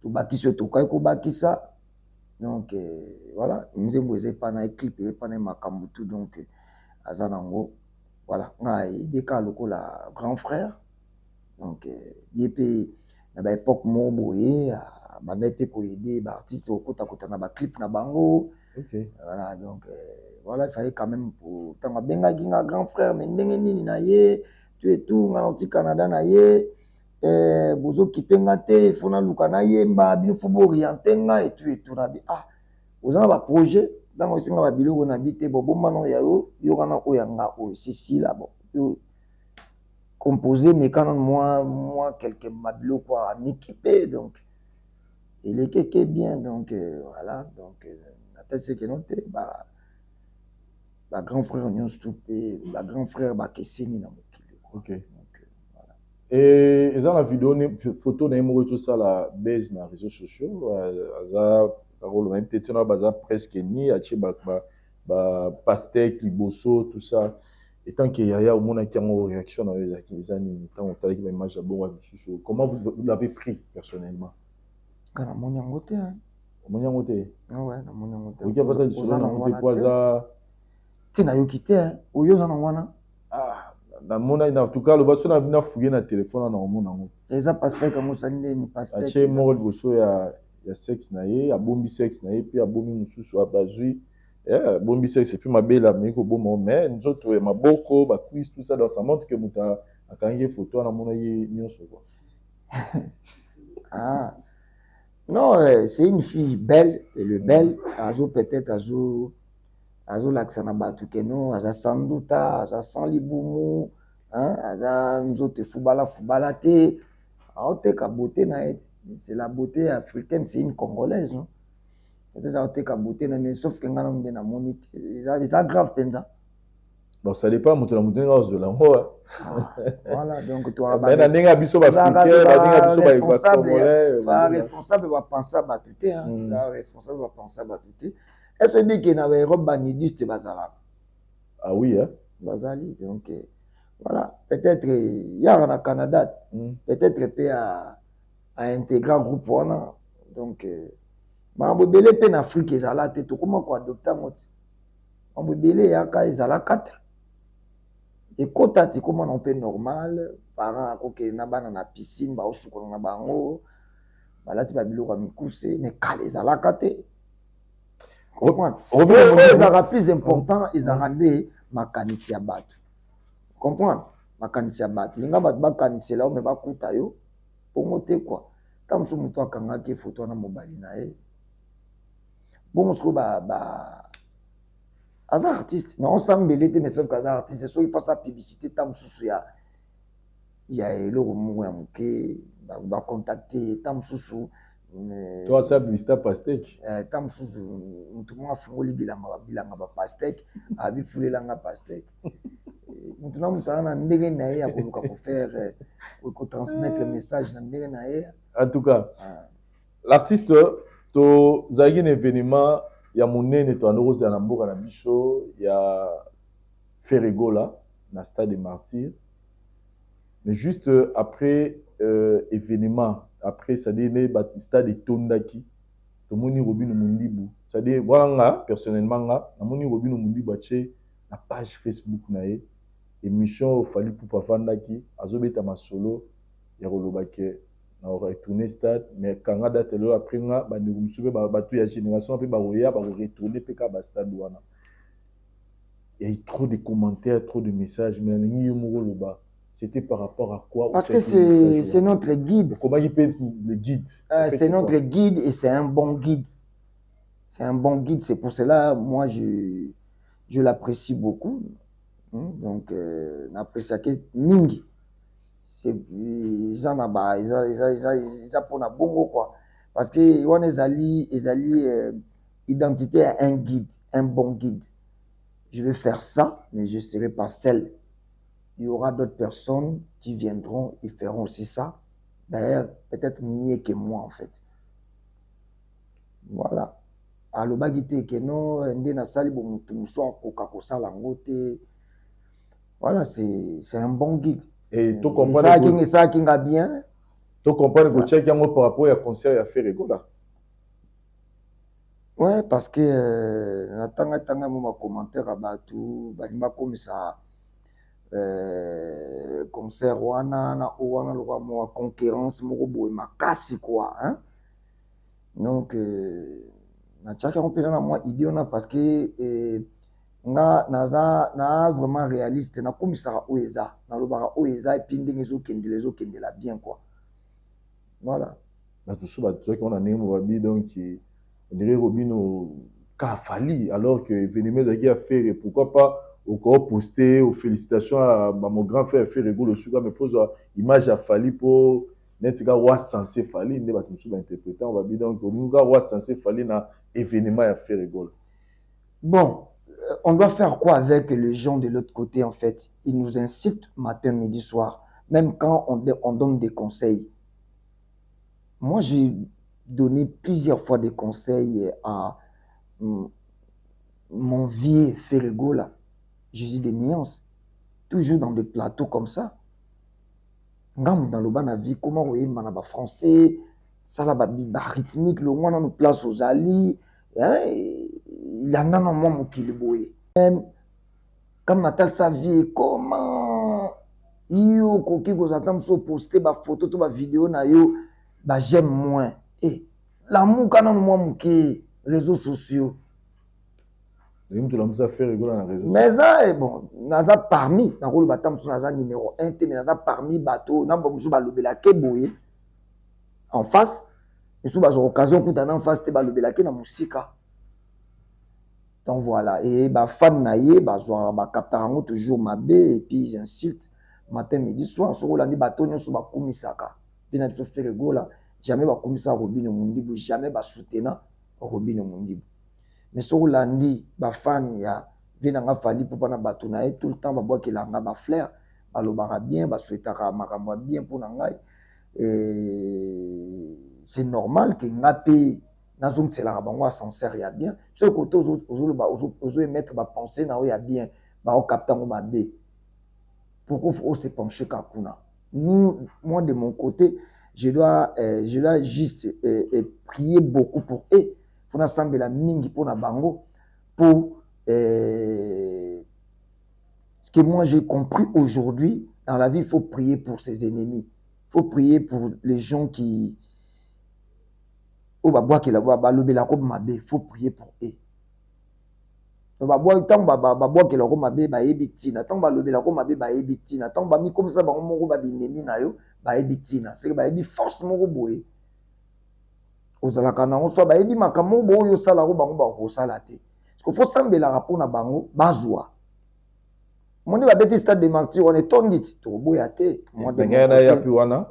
Speaker 1: tobakisi oyo tokokaki kobakisa. Donc voilà, nzembo eza epa na ye, clip epa na ye, makambo tout. Donc aza nango, voilà. Ngai aide kaka lokola grand frère. Donc ye mpe na baépoque moko boye abandaki mpe koaider baartiste kokotakota na baclip na bango. Voilà, donc voilà, il fallait quand même, ntango abengaki nga grand frère, mais ndenge nini na ye tout et tout, nga nauti Canada na ye, bozokipe nga te, faut naluka nayemba bino, faut boorienter nga et tout et tout. Nabi ah, oza na baprojet, ntango esenga babiloko na bi te, bo bombana ya yo, yokana oyo ya nga oyo sesila. Bon, composé mekana mwa quelque mabiloko amiki mpe, donc elekeke bien. Donc voilà, donc natali keno te ba bagrand frère nyonso tu mpe bagrand frère bakeseni na mokili. Donc, voilà.
Speaker 2: Eza na video, photo na ye moko etosala base na réseaux sociaux, aza akoloba ye peut-être na baza presque ni atie bapastèque liboso, tout ça. Étant que yaya, omonaki yango, réaction na yo ezalaki eza nini ntango otalaki baimage ya bongo ya mosusu? Comment vous l'avez pris personnellement?
Speaker 1: Nga namoni yango te.
Speaker 2: Omoni yango te?
Speaker 1: Ah, namoni yango te.
Speaker 2: Okoki apata lisolo nango te po aza
Speaker 1: Te, nayoki te. Oyo oza nango wana?
Speaker 2: Ah, namona en tout cas, aloba so nafuye na telefone wana, omona yango.
Speaker 1: Eza pastèque yango osali ndeni? Pastèque
Speaker 2: Atie moko liboso ya sexe na ye, abombi sexe na ye mpe abombi mosusu, bazwi abombi sexe et puis mabele ameki koboma, mais nzoto ya maboko, bacuisse, tout ça. Donc ça montre que moto akangi ye photo wana amona ye nyonso quoi.
Speaker 1: Ah non, c'est une fille belle, elle est belle. Azo peut-être azo azolakisa na bato ke no aza sans nduta, aza sans libumu, aza nzoto efubala fubala te, aoteka beauté na ye. C'est la beauté africaine, c'est une Congolaise, non? Peut-être aoteka beauté na, mais sauf ke ngai nano nde namoni te eza grave mpenza.
Speaker 2: Bon, ça dépend moto na moto ndenge azwela yango.
Speaker 1: Voilà, donc
Speaker 2: mais na ndenge ya biso baafricain, na ndenge ya biso bacongolais.
Speaker 1: Responsable bapensa bato te, responsable bapensa bato te. Est-ce que na baEurope banudiste bazalaka?
Speaker 2: Ah oui, hein?
Speaker 1: Bazali. Donc voilà, peut-être yaka na Canada, peut-être mpe aintégrer groupe wana. Donc makambo ebele mpe na Afrique ezala te, tokóma koadopter yango ti makambo ebele eyaka ezalaka te, ekota ti ekóma na mpe normal. Parent akokende na bana na piscine, baosukola na bango, balati babiloko ya mikuse, mais kala ezalaka te. Comprendre, oyo ezalaka plus important ezalaka nde makanisi ya bato. Comprendre, makanisi ya bato, linga bato bakanisela yo, me bakuta yo bongo te quoi. Ntango mosusu moto akangaki foto wana mobali na ye bongo, sikoyo ba aza artiste na osambele te, mais sauf que aza artiste, soki face publicité, ntango mosusu ya eloko moko ya moke, bacontacte ntango mosusu.
Speaker 2: To asala publicité pastèque.
Speaker 1: Ntango mosusu motu moko afungoli bilanga bapastèque, abifulelanga pastèque. Motu na motu aza na ndenge na ye ya koluka kofaire, kotransmettre message na ndenge na ye.
Speaker 2: En tout cas, l'artiste, tozalaki na événement ya monene toyanda kozala na mboka na biso ya Ferre Gola na Stade de Martyr. Mais juste après événement, après, c'est-à-dire ne stade etondaki, tomoni Robino Mundibu, c'est-à-dire wana nga personnellement, nga namoni Robino Mundibu atie na page Facebook na ye émission oyo Fally Ipupa avandaki azobeta masolo ya koloba ke na retourner stade, mais kanga date lelo. Après nga, bandeko mosusu mpe bato ya génération mpe bakoya bakoretourner mpe kaka bastade wana. Il y a eu trop de commentaires, trop de messages, mais nalingi yo moko oloba. C'était par rapport à quoi?
Speaker 1: Parce que c'est notre guide.
Speaker 2: Okomaki mpe le guide.
Speaker 1: C'est notre guide et c'est un bon guide. C'est un bon guide, c'est pour cela, moi, je l'apprécie beaucoup. Donc, n'appréciaki mingi. Eza na ba eza mpona bongo quoi, parce que wana ezali identité ya un guide, un bon guide. Je vais faire ça, mais je serai pas seul, il y aura d'autres personnes qui viendront et feront aussi ça, d'ailleurs peut-être mieux que moi en fait. Voilà. Alobaki te ke no nde nasali bo motu mosusu akoka kosala yango te. Voilà, c'est un bon guide.
Speaker 2: Et to comprendre
Speaker 1: Esalaki nga bien.
Speaker 2: To comprendre kotiaki yango par rapport ya concert ya Ferre Gola.
Speaker 1: Ouais, parce que natanga mo bacommentaire ya bato balingi bakomisa concert wana na o wana lokwa mwa concurrence moko boye makasi quoi, hein? Donc natiaki yango mpena na mwa idée wana parce que nga naza na vraiment réaliste. Nakomisaka oyo eza, nalobaka oyo eza, et puis ndenge ezokendela bien quoi, voilà.
Speaker 2: Bato so bazwaki wana ndenge mo babi, donc on dirait Robinho ka Fally, alors que événement ezalaki ya Ferre. Pourquoi pas encore poster aux félicitations à mon grand frère Ferre Gola Suka, mais faut zwa image ya Fally po neti ka roi censé Fally nde bato mosusu bainterpréter babi, donc olingi ka roi censé Fally na événement ya Ferre Gola.
Speaker 1: Bon, on doit faire quoi avec les gens de l'autre côté en fait? Ils nous insultent matin, midi, soir, même quand on donne des conseils. Moi, j'ai donné plusieurs fois des conseils à mon vieux Ferre Gola, Jésus de Nuance, toujours dans des plateaux comme ça. Ngambo naloba na vie, comment oyemba na bafrançais, sala barythmique, longwa nano place ozali, landa na mwa mokili boye. Comme natalisa vie, comment yo okoki kozala ta mosu oposte bafoto to bavideo na yo, baj'aime moins e lamuka nano mwa moke, réseaux sociaux. Mais eza bon, naza parmi, nakoloba ta mosusu naza numéro 1 te, mais naza parmi bato na mosusu balobelake boye en face. Mosusu bazwa occasion okutana en face te, balobelake na mosika. Donc voilà, et bafan na ye bazwaka, bakaptaka yango toujours mabe et puis ils insultent matin, midi, soir. Soki olandi bato nyonso bakumisaka mpe na biso Ferre Gola, jamais bakumisaka Robinho Mundibu, jamais basoutenant Robinho Mundibu. Mais soki olandi bafan ya vieux na nga Fally mpo mpona bato na ye, tout le temps babwakelanga bafleur, balobaka bien, basouhaitaka makambo ya bien mpo na ngai. C'est normal ke nga mpe nazongiselaka bango ascenseur ya bien. Soki kote ozoloba, ozoémettre bapensée na oyo ya bien, baokapta yango mabe. Pourquoi ose pencher kaka kuna? Nous, moi, de mon côté, je dois juste prier beaucoup pour eux. Faut nasambela mingi mpona bango pour ce que moi j'ai compris aujourd'hui dans la vie, il faut prier pour ses ennemis, il faut prier pour les gens qui oyo babwakela, balobelako mabe, il faut prier pour eux. Ntango babwakelako mabe, bayebi ntina. Ntango balobelako mabe, bayebi ntina. Ntango bamikomisa bango moko babinemi na yo, bayebi ntina. Seke bayebi force moko boye ozalaka nango, so bayebi makambo moko boye oyo osalako, bango bakosala te. Parce que faut sambelaka mpona bango bazwa monde. Babeti Stade de Martyr wana etondi ti tokoboya te.
Speaker 2: Ndenge na ya mpe wana,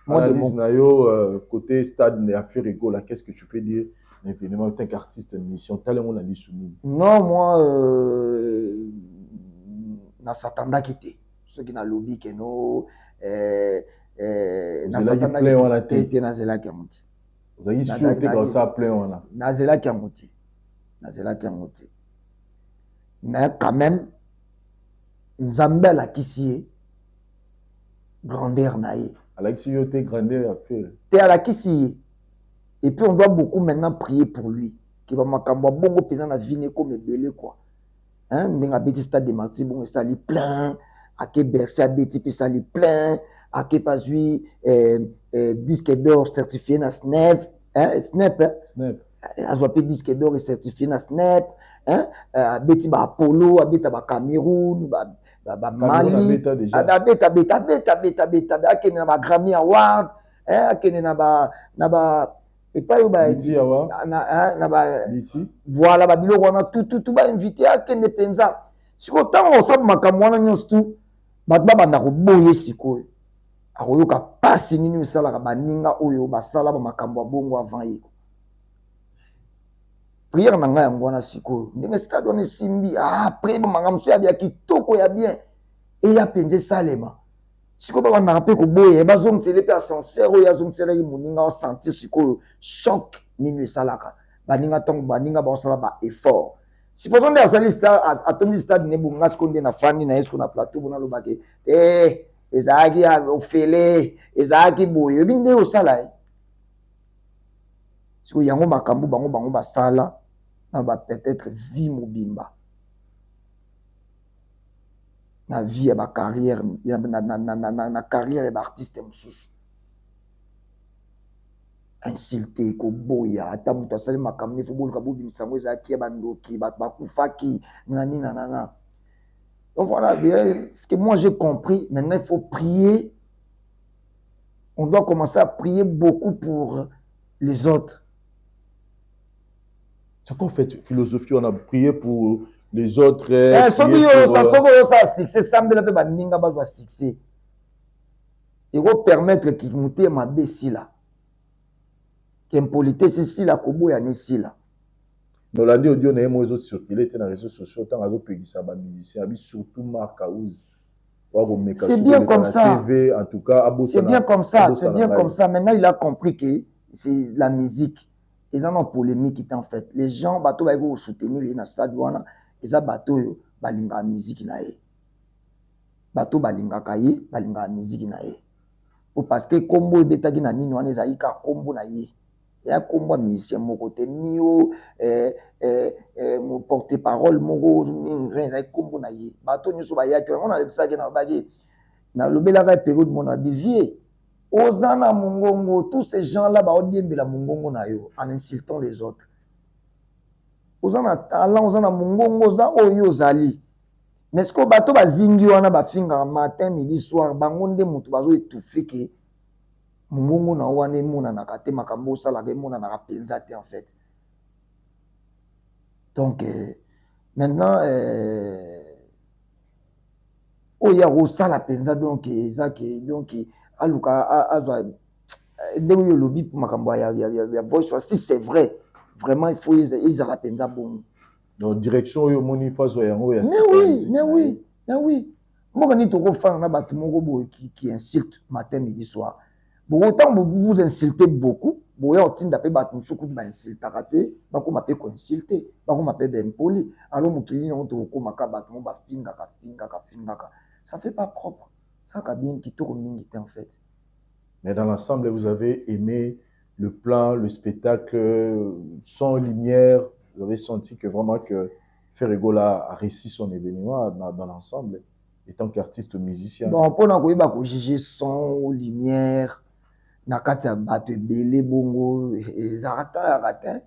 Speaker 2: analyse na yo côté stade ya Ferre Gola, qu'est-ce que tu peux dire na événement en tant qu'artiste mission talengo na lisu nini?
Speaker 1: Non, moi, nasatandaki te. Soki nalobi ke no
Speaker 2: Nasatandaki
Speaker 1: te, nazelaki yango te.
Speaker 2: Ozalaki sûr te kosala plein wana?
Speaker 1: Nazelaki yango te, nazelaki yango te. Mais quand même, Nzambe alakisi ye grandeur na ye.
Speaker 2: Alakisi yo te grandeur ya Ferre?
Speaker 1: Te, alakisi ye. Et puis on doit beaucoup maintenant prier pour lui ke bamakambo ya bongo mpenza na vie ekoma ebele quoi, hein? Ndenge abeti Stade de Martyr bongo, esali plein. Ake Bercy, abeti mpe, esali plein. Ake mpe azwi disque d'or certifié na SNEP, hein? SNEP, hein?
Speaker 2: SNEP.
Speaker 1: Azwa mpe disque d'or certifié na SNEP, hein? Abeti ba Apollo, abeta ba Cameroun, ba Mali, abeta beta, abeta beta beta, akende na ba Grammy Award, akende na ba epai oyo na ba, voilà, babiloko wana tututu, bainvite, akende mpenza. Sikoyo ntango osala makambo wana nyonso tu, bato babanda koboye. Sikoyo akoyoka mpasi nini esalaka baninga oyo basala bamakambo ya bongo avant ye. Prière na ngai yango wana. Sikoyo ndenge stade wana esimbi, après bamakambo mosusu ya kitoko ya bien eya mpenza esalema. Sikoyo babandaka mpe koboya, bazongisele mpe ascenseur oyo azongiselaki moninga, osentir sikoyo choc nini esalaka baninga ntango baninga baosala ba effort. Supposons nde asali stade, atondi stade, ne bonga. Sikoyo nde nafandi na ye sikoyo na plateau, bona alobaki te, ezalaki ofele, ezalaki boye, oyebi nde osala ye. Sikoyo yango makambo bango basala na ba peut-être vie mobimba, na vie ya bacarrière, na carrière ya baartiste mosusu, insulte, koboya. Ata moto asali makambo nefo, boluka bobimisa yango, ezalaki ya bandoki, bato bakufaki na nini na nana. Donc voilà ce que moi j'ai compris. Maintenant, il faut prier, on doit commencer à prier beaucoup pour les autres.
Speaker 2: C'est quoi en fait philosophie? On a prié pour les autres.
Speaker 1: Soki soki oyosala succès, sambela mpe baninga bazwa succès. Ekopermettre motema mabe esila, impolitesse esila, koboyana esila.
Speaker 2: Nolandi audio na ye moko ezocircule te na réseaux sociaux, ntango azopekisa bamusicien abi, surtout Mark House.
Speaker 1: C'est bien comme ça.
Speaker 2: TV, en tout cas.
Speaker 1: C'est bien comme ça, c'est bien comme ça. Maintenant, il a compris que c'est la musique eza na polémique te. En fait, les gens, bato bayaki kosoutenir ye na stade wana, eza bato oyo balingaka musique na ye. Bato balingaka ye, balingaka musique na ye po parce que nkombo ebetaki na nini wana ezalaki kaka nkombo na ye, eya nkombo ya musicien moko te, ni o porte parole moko nini, rien. Ezalaki nkombo na ye. Bato nyonso bayaki yango, nalebisaki, nalobaki, nalobelaka période mona bivie oza na mongongo. Tous ces gens là baodiembela mongongo na yo en insultant les autres. Oza na talent, oza na mongongo, oza oyo ozali, mais sikoyo bato bazingi wana bafingaka matin, midi, soir. Bango nde moto bazoétouffe ke mongongo na yo wana emonanaka te, makambo osalaka emonanaka mpenza te en fait. Donc maintenant, oyo ya kosala mpenza, donc eza ke, donc aluka azwa ndenge oyo olobi mpo makambo ya voice, si c'est vrai, vraiment il faut ezala mpenza bongo.
Speaker 2: Donc direction oyo omoni, faut azwa yango ya
Speaker 1: Mais oui, mais oui, mais oui. Mboka nini tokofanda na bato moko boye qui insulte matin, midi, soir? Bongo ntango vous vous insultez beaucoup, boya otinda mpe bato mosusu kutu bainsultaka te, bakóma mpe koinsulte, bakóma mpe baimpoli. Alors mokili yango tokokomaka bato mo bafingaka, fingaka, fingaka, ça fait pas propre, saka bien kitoko mingi te en fait.
Speaker 2: Mais dans l'ensemble, vous avez aimé le plan, le spectacle, son, lumière? Vous avez senti que vraiment que Ferre Gola a réussi son événement dans l'ensemble, étant qu'artiste musicien?
Speaker 1: Bon, mpona koyeba kojuge son, lumière na kati ya bato ebele bongo, ezalaka ta yaka te,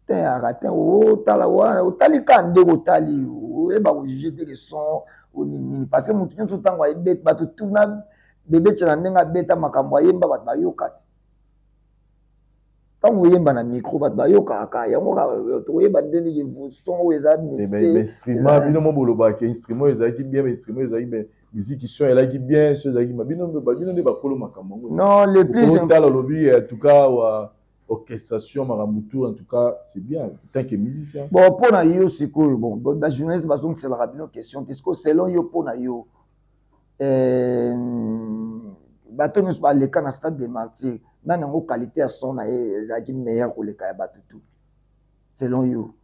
Speaker 1: te yaka te. Otala wana, otali kaka ndenge otali, oyeba kojuge te ke son onini nini, parce que motu nyonso ntango ayebeti, bato tuna bebe tia na ndenge abeta makambo, ayemba, bato bayoka ti ntango oyemba na micro, bato bayokaka yango. Tokoyeba ndenge son oyo eza
Speaker 2: mixe. Instrument, bino mo bolobaka instrument ezalaki bien, instrument ezalaki bien, musique son elaki bien, son ezalaki, bino nde bakolo makambo yango.
Speaker 1: Non, le plus
Speaker 2: Otala, olobi en tout cas wa orchestration, makambo tout, en tout cas c'est bien tant que musicien.
Speaker 1: Bon, mpo na yo sikoyo, bon, bajournaliste bazongiselaka bino question te. Sikoyo, selon yo, mpo na yo, bato nyonso baleka na Stade de Martyr, nani yango qualité ya son na ye ezalaki meilleur koleka ya bato tu, selon yo?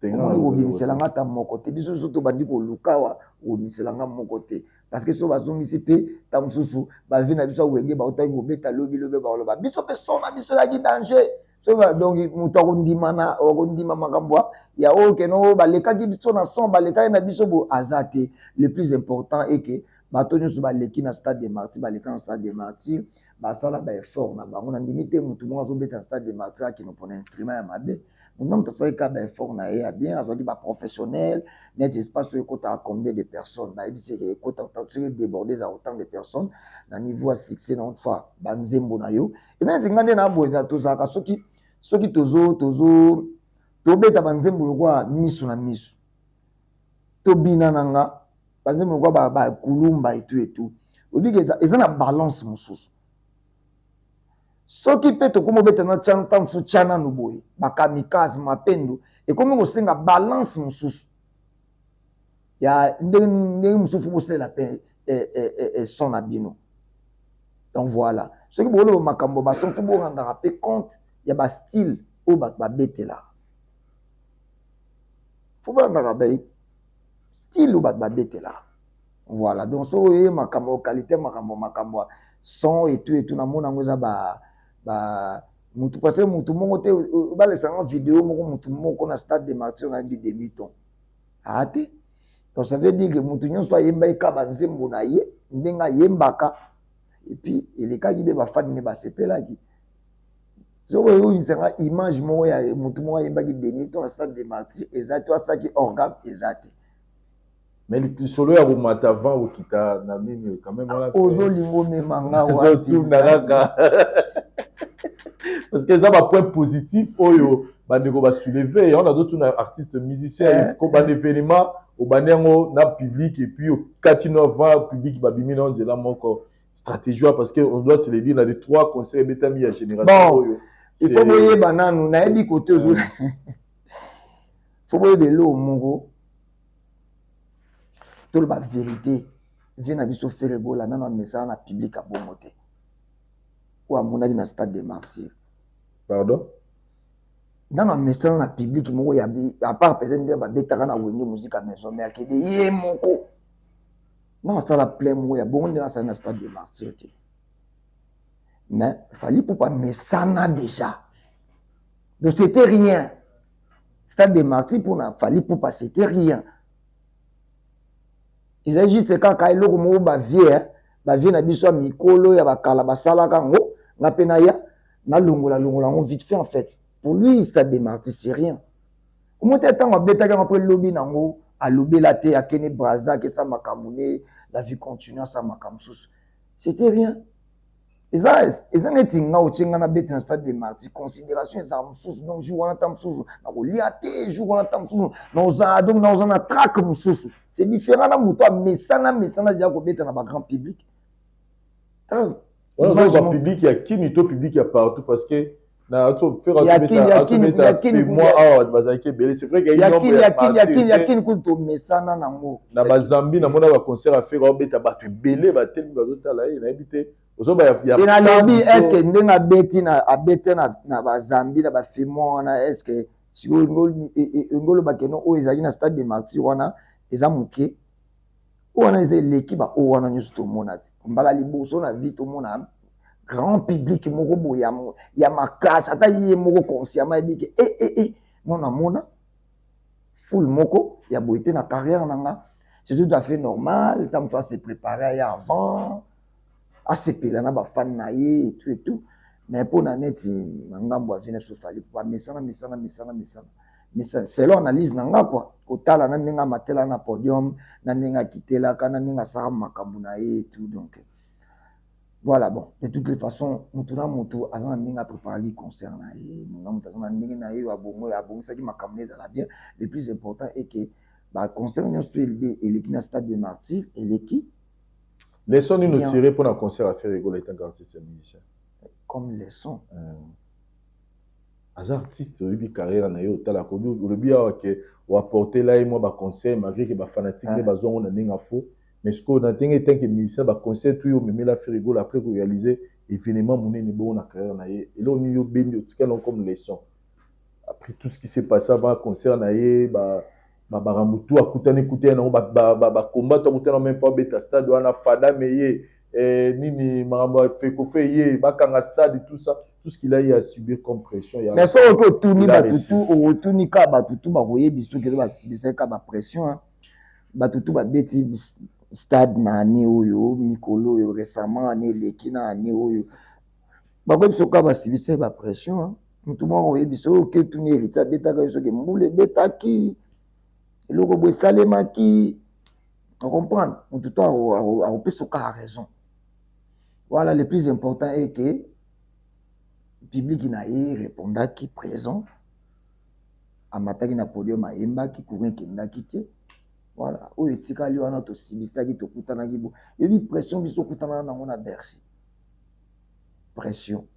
Speaker 1: Omoni, kobimiselanga ata moko te. Biso nyonso tobandi koluka awa, kobimiselanga moko te, parce que so bazongisi mpe ta mosusu bavi na biso awenge bautaki kobeta lobi lobi, bakoloba biso mpe son na biso ezalaki danger. So donc moto akondima na akondima makambo ya oyo keno balekaki biso na son, balekaki na biso bo aza te. Le plus important est que bato nyonso baleki na Stade de Martyr, baleka na Stade de Martyr. Basala baeffort na bango. Nandimi te motu moko azobeta na Stade de Martyr akende mpona instrument ya mabe. Motu na moto asalaki kaka baeffort na ye ya bien. Azwaki baprofessionnel net. Espace oyo ekotaka combien de personnes? Bayebisi eke ekota, soki déborde, eza autant de personnes. Na niveau ya succès na fois banzembo na yo eza neti nga nde na boye. Tozalaka soki tozo tobeta banzembo lokwa miso na miso, tobina na nga banzembo lokwa bakulumba etu etu, obiki eza na balance mosusu. Soki mpe tokomi obeta na ntango mosusu, tya nanu boye bakamikaze mapendo, ekomi kosenga balance mosusu ya ndenge ndenge mosusu bosalela mpe son na bino. Donc voilà, soki boloba makambo bason, faut borandaka mpe compte ya bastyle oyo bato babetelaka. Faut borandaka ba style oyo bato babetelaka. Voilà, donc soki oye makambo qualité, makambo son etu etu, namona yango eza ba mutu, parce que mutu moko te balesanga video moko, mutu moko na Stade de Martyr nayebi demi ton aa te. Donc ça veut dire que mutu nyonso ayembaki ka banzembo na ye ndenge ayembaka, et puis elekaki mpe, bafani nde basepelaki. Soki oyebisanga image moko ya mutu moko ayembaki demi ton na Stade de Martyr eza te, asalaki organe eza te.
Speaker 2: Mais lisolo ya komata avant okita na nini quand même wana?
Speaker 1: Ozolinga omema nga?
Speaker 2: Ozotuna kaka parce que eza bapoint positif oyo bandeko basoulever yango. Nazotuna artiste musicien, kobanda événement, obandi yango na public et puis okati no avant public, babimi na nzela moko, stratégie wana, parce que on doit se le dire, na les trois concerts ebetami ya génération oyo.
Speaker 1: Il faut boyeba nanu, nayebi kote ozo, faut boyeba eloko moko. Toloba vérité, vie na biso Ferre Gola nano amesana na public abongo te oyo amonaki na Stade de Martyr.
Speaker 2: Pardon?
Speaker 1: Nano amesana na public moko ya, à part peut-être nde babetaka na Wenge Musica Maison Mère, akende ye moko nano asala plein moko ya bongo nde asali na Stade de Martyr te. Mais Fally Ipupa mesana déjà, donc c'était rien. Stade de Martyr mpona Fally Ipupa, c'était rien. Ezali juste kaka eloko moko bavieux, bavieux na biso ya mikolo ya bakala basalaka yango. Nga mpe naya nalongola longola yango vite fait. En fait, pour lui, Stade de Martyr, c'est rien. Omo te ntango abetaki yango mpe lobi nango alobela te, akende Braza, akesa makambo ne, la vie continue, asala makambo mosusu. C'était rien. Eza neti nga otie nga nabeta na Stade de Martyr, considération ezala mosusu. Donc jour wana ta mosusu nakolia te, jour wana ta mosusu naozala, donc naoza na trac mosusu. C'est différent na moto amesana mesana deja kobeta na bagrand public.
Speaker 2: Wana public ya kini to public ya partout? Parce que na moi awa bazalaki ebele, c'est vrai.
Speaker 1: Ya kini kutu tomesana nango.
Speaker 2: Na bazambi namona baconcert affaire aobeta, bato ebele batelemi bazotala ye. Nayebi te.
Speaker 1: Nalobi, est-ce ndenge abeti na abete na bazambi na bafimo wana, est-ce sikoyo ngoloba keno oyo ezalaki na Stade de Martyr wana eza moke? Oyo wana eza eleki baoyo wana nyonso tomona ti. Mbala liboso na vie tomona grand public moko boye ya makasi. Ata ye moko consciemment yebi ke e e e non, namona foule moko ya boye te na carrière na nga. C'est tout à fait normal. Ntango mosusu ase préparé aya avant, asepela na bafani na ye et tout et tout. Mais mpona neti na ngambo ya vie na biso Fally, bamesana mesana mesana mesana mesana, selon analyse na nga quoi, kotala na ndenge amatela na podium, na ndenge akitelaka, na ndenge asalaka makambo na ye et tout. Donc voilà. Bon, de toutes les façons, mutu na mutu aza na ndenge apréparaki concert na ye, na mutu aza na ndenge na ye abongo abongisaki makambo na ezala bien. Le plus important est que baconcert nyonso to eleki na Stade de Martyr eleki.
Speaker 2: Leçon nini otirer mpona concert ya Ferre Gola etant qu'artiste musicien?
Speaker 1: Comme leçon?
Speaker 2: Aza artiste, oyebi carrière na ye, otalaka, olobi awa ke oapportela ye mwa baconseil malgré ke bafanatique nde bazwango na ndenge afo. Mais sikoyo, na ndenge etant que musicien, baconseil tu yo omemela Ferre Gola après koréaliser événement monene bongo na carrière na ye, eloko nini yo obendi otikala comme leçon après tout ce qui s'est passé avant concert na ye, makambo tu akutani kutani nango, bakomba to akutani même mpo abeta stade wana, fadame ye nini, makambo ya fekofe ye, bakanga stade, tout ça, tout ce qu'il a eu à subir comme pression?
Speaker 1: Mais soki otuni bato tu, otuni kaka bato tu, bakoyebi soki eza basibisaki kaka bapression. Bato tu babeti stade na année oyo, mikolo oyo récemment, année eleki na année oyo. Bakoyebi soki kaka basibisa ye bapression, motu moko oyebi soki oke tuni Héritier abetaka ye, soki mbula ebetaki, eloko boye esalemaki, ocomprendre, motu to akopesa kaka raison. Voilà, le plus important est que public na ye répondaki présent. Amataki na podium, ayembaki, courant ekendaki te. Voilà, oyo etikali wana tosibisaki, tokutanaki bo yebi pression biso okutanaka nango na Bercy. Pression,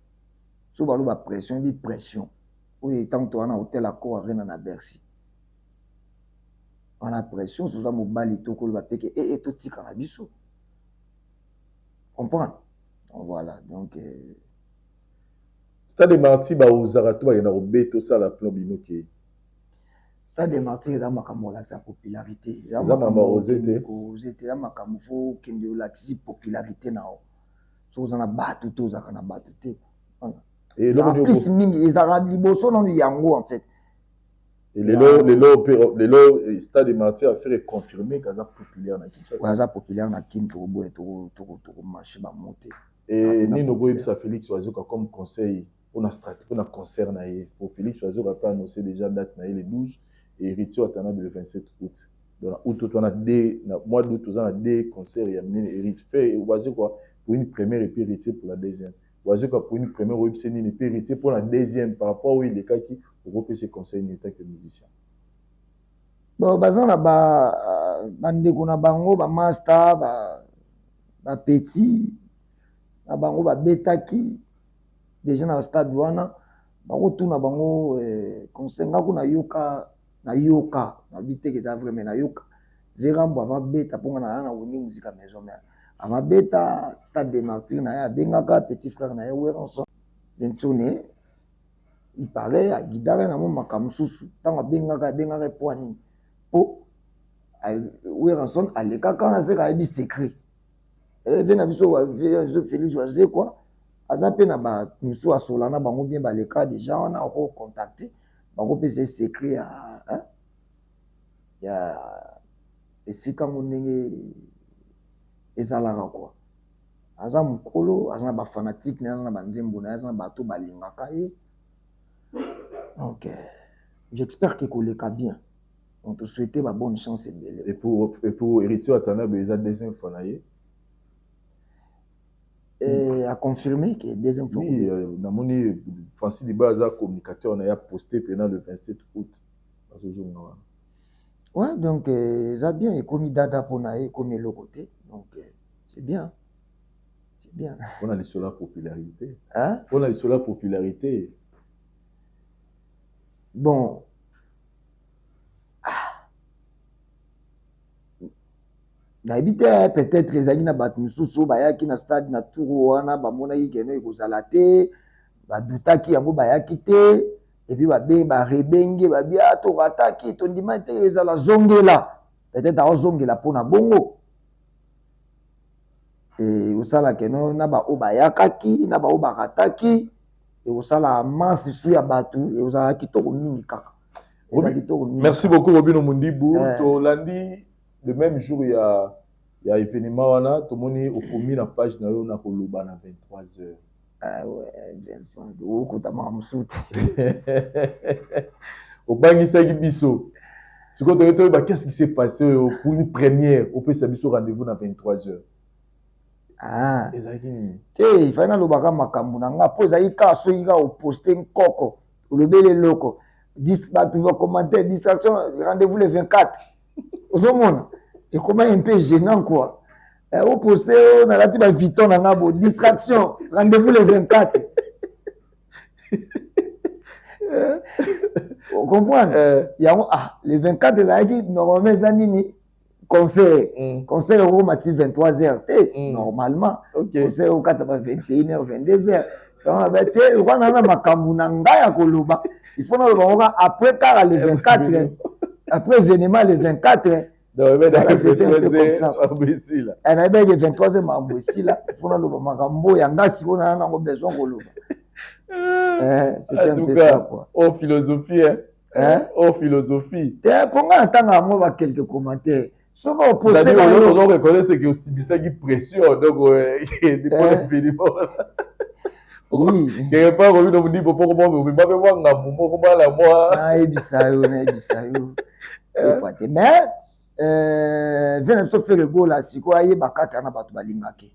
Speaker 1: so baloba pression, yebi pression oyo ntango toza na hotel Accor Arena na Bercy wana, pression soza mobali tokoloba peke ee totika na biso, comprendre. Voilà, donc
Speaker 2: Stade Martyr, baozaka to bakenda kobeta, osala plan bino kei?
Speaker 1: Stade de Martyr eza makambo olakisa popularité.
Speaker 2: Eza makambo oze te.
Speaker 1: Oze te, eza makambo fo okende olakisi popularité na yo. Soki oza na bato te, ozalaka na bato te. Plus mingi ezalaka liboso nanu yango en fait.
Speaker 2: Lelo, lelo mpe lelo, Stade Martyr, affaire confirmé kaza populaire na Kinshasa.
Speaker 1: Aza populaire na Kini, tokoboya, tokomarche bamo te.
Speaker 2: Nini okoyebisa Félix Wazekwa comme conseil mpona stratégie, mpona concert na ye? Po Félix Wazekwa mpe annoncé déjà date na ye le 12 et Héritier Watanabe le 27 août. Donc na août toza na deux, na mois d'août toza na deux concert ya minene: Héritier Wazekwa pour une première et puis Héritier pour la deuxième. Wazekwa pour une première, oyebisa nini? Puis Héritier pour la deuxième, par rapport oyo elekaki, okopesa conseil nini tant que musicien?
Speaker 1: Bon, baza na bandeko na bango, bamaster, bapetit na bango babetaki déjà na stade wana, bakotuna bango conseil. Nga kuna nayoka, nayoka, nayebi te eza vrai, mais nayoka Verambo avant beta, mpo nga na na Wenge Musica Maison Mère, avant beta Stade de Martyr na ye, abengaka petit frère na ye Werrason Bensone. Il paraît aguidaka na mo makambo mosusu. Ntango abengaka, abengaka mpo nini? Mpo Werrason alekaka wana, seka ayebi secret ve na biso Félix Wazekwa aza mpe na bato mosusu asola na bango bien, baleka déjà wana, okocontacte, bakopesa ye secret ya esika ngo ndenge ezalaka kwa. Aza mokolo, aza na bafanatike na ye, aza na banzembo na ye, aza na bato balingaka ye. Donc j'espère que koleka bien. Donc tosouhaite ba bonne chance ebele.
Speaker 2: Et pour Héritier Watanabe, eza deuxième fois na ye.
Speaker 1: Aconfirme que deuxième fois.
Speaker 2: Oui, namoni Francis Liba aza communicateur na ye, aposte mpena le 27 août azozonga wana.
Speaker 1: Ouais, donc eza bien, ekomi dada mpona ye, ekomi eloko te. Donc c'est bien, c'est bien.
Speaker 2: Mpona lisolo ya popularité.
Speaker 1: Hein?
Speaker 2: Mpona lisolo ya popularité.
Speaker 1: Bon, ah. Nayebi te, peut-être ezalaki na bato mosusu oyo bayaki na stade na tour wana, bamonaki keno ekozala te, badutaki yango, bayaki te, et puis babe barebenge babi a torataki, tondima te ezala, zongela. Peut-être aozongela mpona bongo osala keno na baoyo bayakaki, na baoyo barataki, ekosala masse su ya bato, ekozala kitoko mingi kaka, eza kitoko mingi.
Speaker 2: Merci beaucoup, Robino Mundibu. Tolandi le même jour ya événement wana, tomoni okomi na page na yo na koloba na 23 heures.
Speaker 1: Ah ouais, Vincent, okota makambo mosusu te.
Speaker 2: Obangisaki biso. Sikoyo toye toyeba qu'est-ce qui s'est passé oyo pour une première opesa biso rendez-vous na 23 heures.
Speaker 1: Ah.
Speaker 2: Ezalaki nini?
Speaker 1: Te, ifai nalobaka makambo na nga, mpo ezalaki kaka soki kaka oposte nkoko, olobeli eloko, bato bacommentaire, distraction, rendez-vous le 24. Ozomona ekoma un peu gênant quoi. Oposte oyo nalati baVuitton na nga bo, distraction, rendez-vous le 24. Comprendre yango. Ah, le 24 ezalaki normalement eza nini? Concert. Concert ekokoma ti 23 heures te. Normalement concert ekokata ba 21 heures, 22 heures. Donc te, wana na makambo na ngai ya koloba, il faut naloba ngo kaka après kaka le 24, après événement le 24.
Speaker 2: Voilà,
Speaker 1: c'était un peu comme ça. Nayebaki 23 heures makambo esila, il faut naloba makambo ya nga sikoyo na nango besoin koloba. C'était un peu ça quoi.
Speaker 2: Oh philosophie, hein?
Speaker 1: Hein?
Speaker 2: Oh philosophie.
Speaker 1: Te, mpo nga natanga yango ba quelques commentaires soki oposte.
Speaker 2: C'est-à-dire ozo reconnaître que osibisaki pression, donc depuis l'événement.
Speaker 1: Oui.
Speaker 2: Quelque part Robino Mundibu mpo mwa obima mpe mwa ngambu moko mala mwa.
Speaker 1: Nayebisa yo, nayebisa yo. Efa te mais vie na biso Ferre Gola sikoyo ayeba kaka na bato balingaki.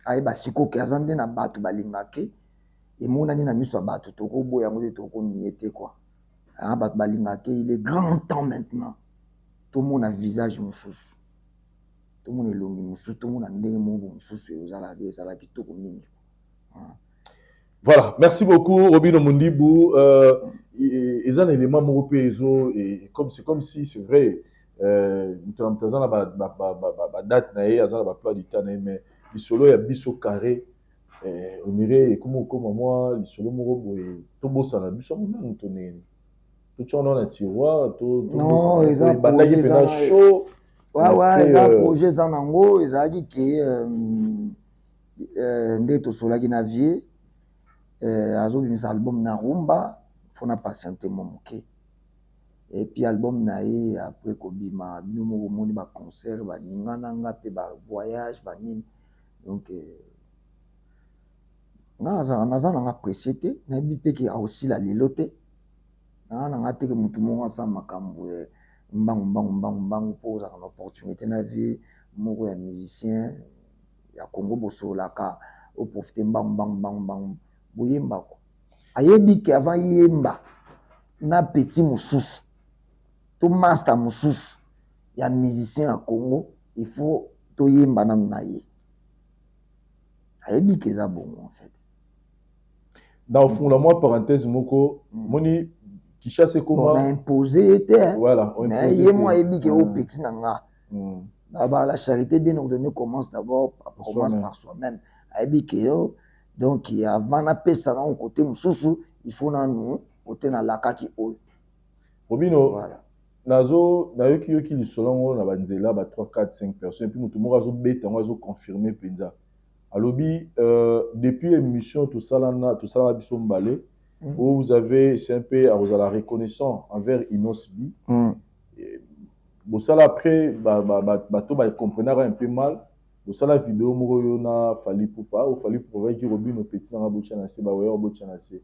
Speaker 1: Ayeba sikoyo ke aza nde na bato balingaki, emonani na miso ya bato, tokoboya yango te, tokonie te quoi. Ah, bato balingaki, il est grand temps maintenant tomona visage mosusu, tomona elongi mosusu, tomona ndenge moko mosusu, ezala ezala kitoko mingi.
Speaker 2: Voilà, merci beaucoup Robino Mundibu. Eza na élément moko mpe ezo comme c'est comme si c'est vrai, moto na moto aza na badate na ye, aza na baemploi du temps na ye, mais lisolo ya biso carré, on dirait ekomi okoma mwa lisolo moko boye, tobosana biso yango nanu to ndenge totia wana na tiroir.
Speaker 1: Non, eza
Speaker 2: Ebandaki
Speaker 1: projet.
Speaker 2: mpena chaud.
Speaker 1: Ouais, eza projet, eza nango, ezalaki ke nde tosolaki na vie, azobimisa album na rumba, faut na patiente mwa moke, et puis album na ye après kobima, bino moko omoni baconcert baninga na nga mpe bavoyage banini. Donc nga naza nanga pressé te, nayebi mpe ke aosila lelo te. Nanga teke motu moko asala makambo mbangu mbangu mbangu mbangu mpo ozalaka na opportunité na vie moko ya musicien ya Congo, bosololaka, oprofite mbangu mbangu mbangu mbangu boyembako. Ayebi ke avant yemba na petit mosusu to master mosusu ya musicien ya Congo, il faut toyemba nanu na ye. Ayebi ke eza bongo en fait.
Speaker 2: Na ofungola mwa parenthèse moko, moni Kinshasa ekoma
Speaker 1: na impose ye te.
Speaker 2: Voilà.
Speaker 1: Mais ye mo ayebi ke o petit na nga. Bah, la charité bien ordonnée commence d'abord, commence par soi-même. Ayebi ke yo, donc avant napesa nango côté mosusu, il faut nanu côté nalakaki oyo.
Speaker 2: Robino.
Speaker 1: Voilà.
Speaker 2: Nazo nayoki yoki lisolo yango na banzela ba 3 4 5 personnes, et puis moto moko azobeta yango, azoconfirme mpenza, alobi depuis émission tosalana, tosalaka biso mbale, où vous avez, c'est un peu akozala reconnaissant envers Innoss'B. Bosala après bato bacomprenaka un peu mal, bosala vidéo moko oyo na Fally Ipupa, oyo Fally Ipupa bayaki Robino petit nanga, botya na se, baoya botya na se,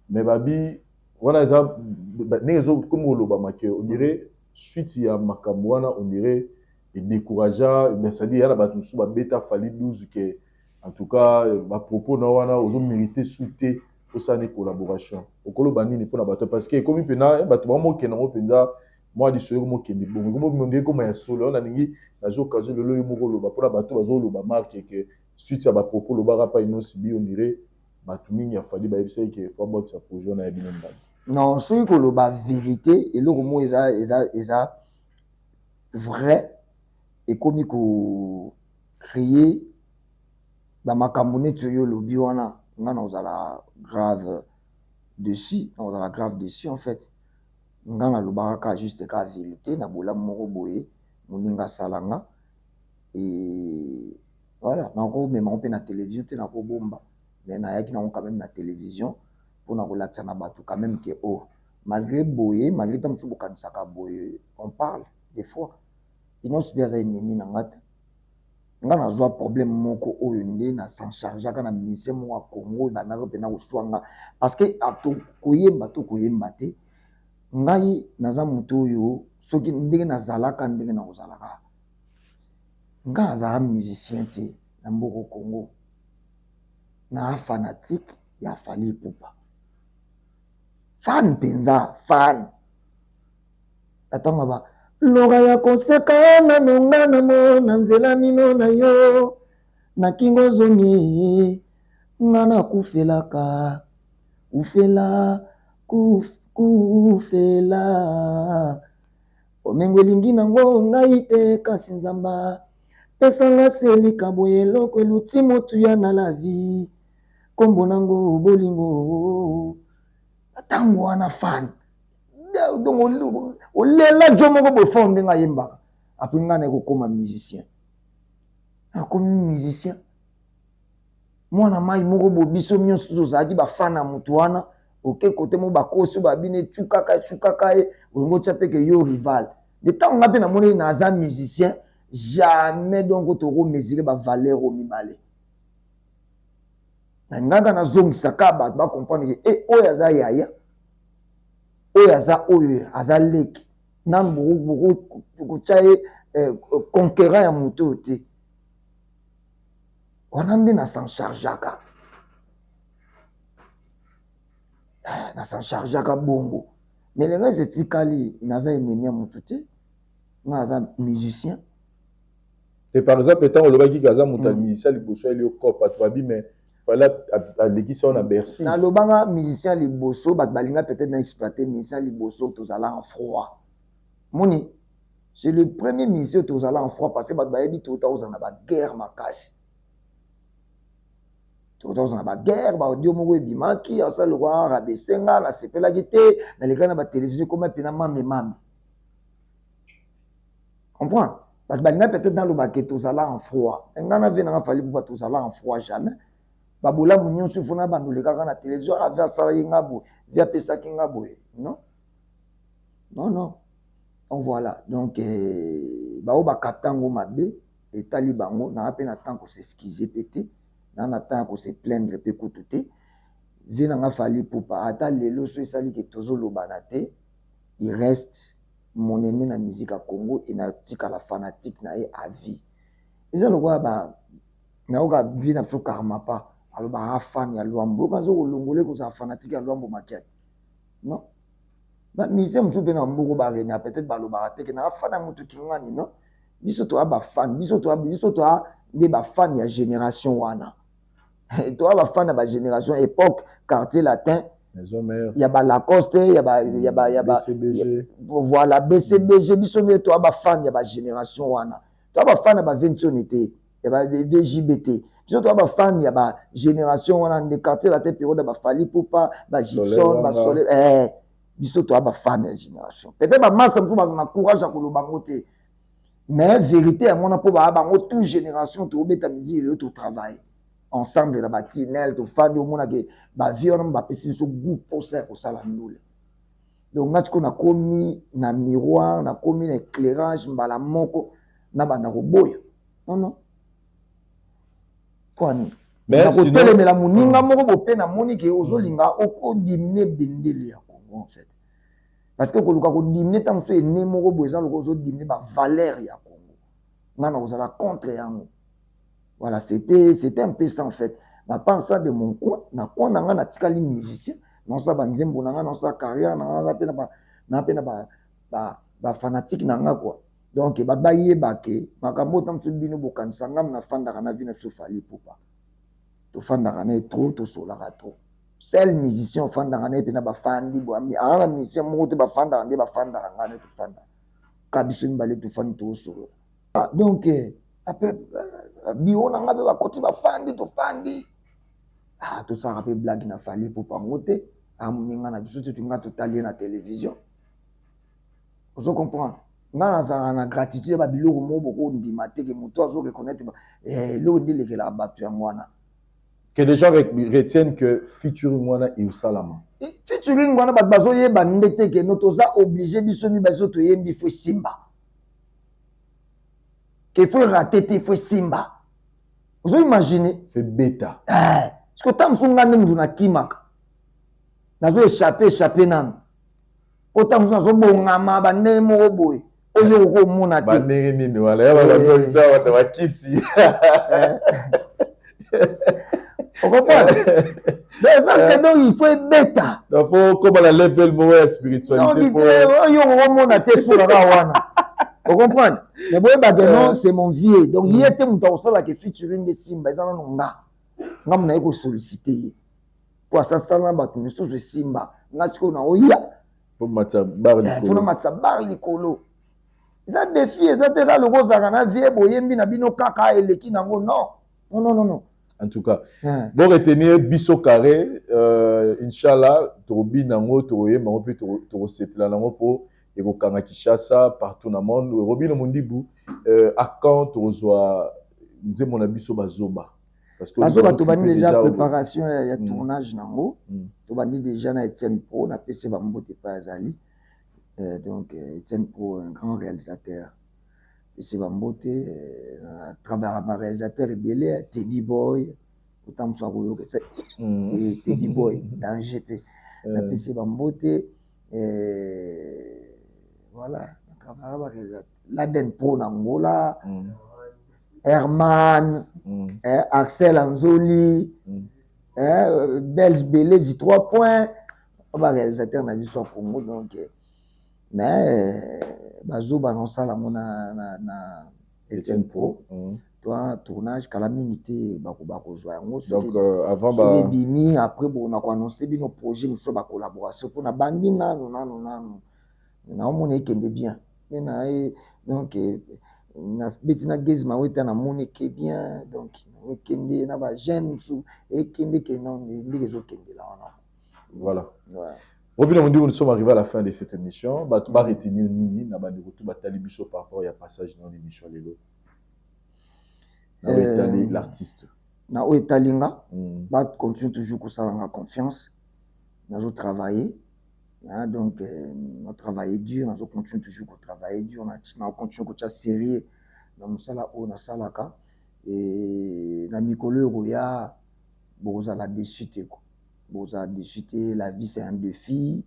Speaker 2: mais babi wana eza ndenge ezokomi kolobama ke on dirait suite ya makambo wana, on dirait edécouragea, c'est-à-dire ya na bato mosusu babeta Fally 12 ke en tout cas bapropos na wana ozomérite su te osala ni collaboration. Okoloba nini mpona bato? Parce que ekomi mpena bato bamokende yango mpenza mwa lisolo ekomokende bongo, ekomi ekoma ya solo. Wana nalingi nazwi occasion lelo oyo moko oloba mpona bato bazoloba marke ke suite ya bapropos olobaka pa Innoss'B, on dirait bato mingi ya Fally bayebisaki ke faut abwakisa projet wana ya bino mbali.
Speaker 1: Non, soki koloba vérité, eloko moko eza eza eza vrai, ekomi kocréer bamakambo neti oyo olobi wana, nga na kozala grave dessus, na kozala grave dessus. En fait, nga nalobaka kaka juste kaka vérité na bolamu moko boye moninga asala nga, et voilà. Nakomema ngo mpe na télévision te, nakobomba, mais nayaki nango quand même na télévision mpona kolakisa na bato quand même ke oh, malgré boye, malgré ntango mosusu bokanisaka boye, on parle des fois. Innoss'B aza ennemi na nga te. Nga nazwa problème moko oyo nde na s'en chargeaka na musicien moko ya Congo oyo bandaka mpena koswa nga, parce que koyemba to koyemba te, ngai naza moto oyo soki ndenge nazalaka, ndenge na kozalaka, nga nazalaka musicien te na mboka Congo, na fanatique ya Fally Ipupa, fan mpenza, fan. Atango ba loka ya koseka nano nga namona nzela mino na yo na kingo zomi, nga nakufelaka kufela kufela omengo elingi nango ngai te, kasi Nzamba pesanga se likabo, eloko eluti motuya na la vie, nkombo nango bolingo. Ntango wana fan, donc olela jo moko boye fort ndenge ayembaka. Après ngai naye kokóma musicien, nakomi musicien, mwana mai moko boye, biso nyonso tozalaki bafana ya motu wana. Oke kote moko, bakosi babini, etukaka etukaka ye, olingi otya mpe ke yo rival de. Ntango nga mpe namoni naza musicien, jamais donc tokomesure bavaleur oyo mibale. Na ngaka nazongisa kaka bato bacomprendre ke e oyo aza yaya, oyo aza, oyo aza leki. Nanu bokotya ye conquérant ya moto oyo te. Wana nde na s'en chargeaka, na s'en chargeaka bongo. Mais le reste etikali, naza ennemi ya motu te, nga aza musicien.
Speaker 2: Et par exemple, ntango olobaki ke aza moto ya musicien liboso ya Eliokop, bato babi mais fallait alekisi awa na Bercy.
Speaker 1: Nalobanga musicien liboso, bato balinga peut-être na exploiter musicien liboso. Tozala en froid, moni, c'est le premier musicien tozala en froid, parce que bato bayebi tota kozala na baguerre makasi, tota kozala na baguerre. Baaudio moko ebimaki, asala lokwa rabesenga, nasepelaki te, nalekaki na batelevizio, ekoma mpena mame mame, comprendre. Bato balinga peut-être nalobake tozala en froid. Ngai na vie nanga Fally Ipupa tozala en froid jamais. Babolamu nyonso ifo na bando olekaka na télévision, ave asalaki nga boye, vi apesaki nga boye. Non, non, non. Donc voilà, donc bao bakapta yango mabe, etali bango. Naa mpe na temps kos'excuser mpe te, naa na temps ya kose plaindre mpe kutu te. Vie nanga Fally Ipupa, ata lelo so esali ke tozolobana te, il reste mon aîné na musique ya Congo e natikala fanatique na ye à vie. Eza lokola ba nayoka vie na biso Karmapa alobaka fan ya Lwambo, oyoka aza kolongola kozala fanatique ya Lwambo Makiadi. Non, bamusicien mosusu mpe na mboko barenia peut-être balobaka te ke naa fan ya motu kingani. Non, biso toya bafan, biso toya nde bafan ya génération wana, toya bafan ya bagénération époque Quartier Latin, ya balacoste, ya ba voilà, BCBG. Biso nde toya bafan ya bagénération wana, toya bafan ya baventione te, ya ba VJB te. Biso toya bafan ya bagénération wana nde Quartier Latin, période ya baFally Ipupa, baGibson, basole. Biso toya bafan ya génération. Peut-être bamasa mosusu baza na courage ya koloba yango te, mais vérité yango wana, mpo baya bango tout génération tobeta musique lelo, totravaille ensemble na batinel, tofandi, omonake bavie wana bapesi biso goût, mposa ya kosala ndule. Donc nga sikoyo nakomi na miroir, nakomi na éclairage, mbala moko nabanda koboya. Non, non, mpo nini nakotelemela moninga moko bo mpe namoni ke ozolinga okodiminuer bendele ya Congo en fait, parce que koluka kodiminuer ntango mosusu ene moko boye eza lokola ozodiminuer bavaleur ya Congo. Nga na kozala contre yango. Voilà, c'était un peu ça en fait. Na part ça, de mon coin, na coin na nga natikali musicien, naosala banzembo na nga, naosala carrière na nga, naza mpe na mpe na bafanatique na nga quoi. Donc bato bayeba ke makambo oyo mosusu bino bokanisa, ngam nafandaka na vie na biso Fally Ipupa, tofandaka na ye trop, tosolaka trop. Seul musicien ofandaka na ye mpena, bafandi aa na musicien moko te bafandaka nde bafandaka, ngai na tofandaka ka biso mibale, tofandi, tosolola. Donc après biro na nga mpe bakoti, bafandi, tofandi, ah, tosalaka mpe blague na Fally Ipupa yango te, amoninga na biso te, tolinga totali ye na télévision. Ozo comprendre, nga nazalaka na gratitude ya babiloko moko bokondima te ke moto azo reconnaître eloko nde elekelaka bato yango wana.
Speaker 2: Que les gens retiennent que featuring wana eosalama.
Speaker 1: Featuring wana, bato bazoyeba nde te ke no toza obligé, biso mibale so toyembi, fo esimba, ke fo erater te, fo esimba. Ozo imagine?
Speaker 2: Fe beta.
Speaker 1: Parce que ntango mosusu nga nde moto nakimaka, nazo échappe échappe nano, po ntango mosusu nazobongama bandenge moko boye oyo okomona te.
Speaker 2: Bandenge nini wana ya bakamisa bato bakisi?
Speaker 1: Okocomprendre, donc eza ke donc il faut ebeta.
Speaker 2: Donc faut koma na level moko ya spiritualité.
Speaker 1: Oyo okomona te sulaka wana, ocomprendre. Mais boyebake non, c'est mon vieux, donc ye te moto akosalaka featuring esimba, eza nano nga. Nga mo naye kosollicite ye po asasala na bato misusu esimba. Nga sikoyo na oya
Speaker 2: faut matisa bar.
Speaker 1: Faut namatisa bar likolo. Eza défi, eza te kaka loko ozalaka na vie, boyembi na bino kaka eleki nango. Non, non, non, non, non.
Speaker 2: En tout cas, bon, retenir biso carré, inshallah tokobina yango, tokoyemba yango mpe tokosepela nango mpo ekokanga Kinshasa partout na monde. Robinho Mundibu, à quand tokozwa nzembo na biso Bazoba?
Speaker 1: Bazoba, tobandi déjà préparation ya tournage nango. Tobandi déjà na Etienne Pro, napesi bambote epai azali. Donc Etienne Pro, un grand réalisateur, pesi bambote. À travers baréalisateur ebele, Teddy Boy. Ota mosu akoyoka esa Teddy Boy danger mpe napesi ye bambote. Voilà, Laden Pro na Angola, Herman, Axel Anzoli, Belge Belezi 3 points, baréalisateur na biso ya Congo. Donc mais bazoba naosala yango na Etienne Pro. Toi, tournage kala mingi te, bakozwa yango. Soki ebimi, après bon, nakoannonce bino projet mosusu, bacollaboration mpona bandi nanu nanu nanu, naomona ekende bien nde na ye. Donc nabeti na Gezi Maweta, namoni eke bien. Donc ekende na bajeune mosusu, ekende kende ndenge ezokendela wana.
Speaker 2: Voilà. Robin Mundibu, nous sommes arrivés à la fin de cette émission. Bato ba retenir nini na bandeko tout batali biso par rapport ya passage dans l'émission lelo? Na oyo etali l'artiste.
Speaker 1: Na oyo etali nga, ba continue toujours kosala nga confiance. Nazo travailler, hein, donc na travailler dur, nazo continue toujours kotravailler dur, na continue kotia sérieux na mosala oyo nasalaka. E na mikolo oyo koya, bokozala déçu te ko, bozala déçu te. La vie, c'est un défi.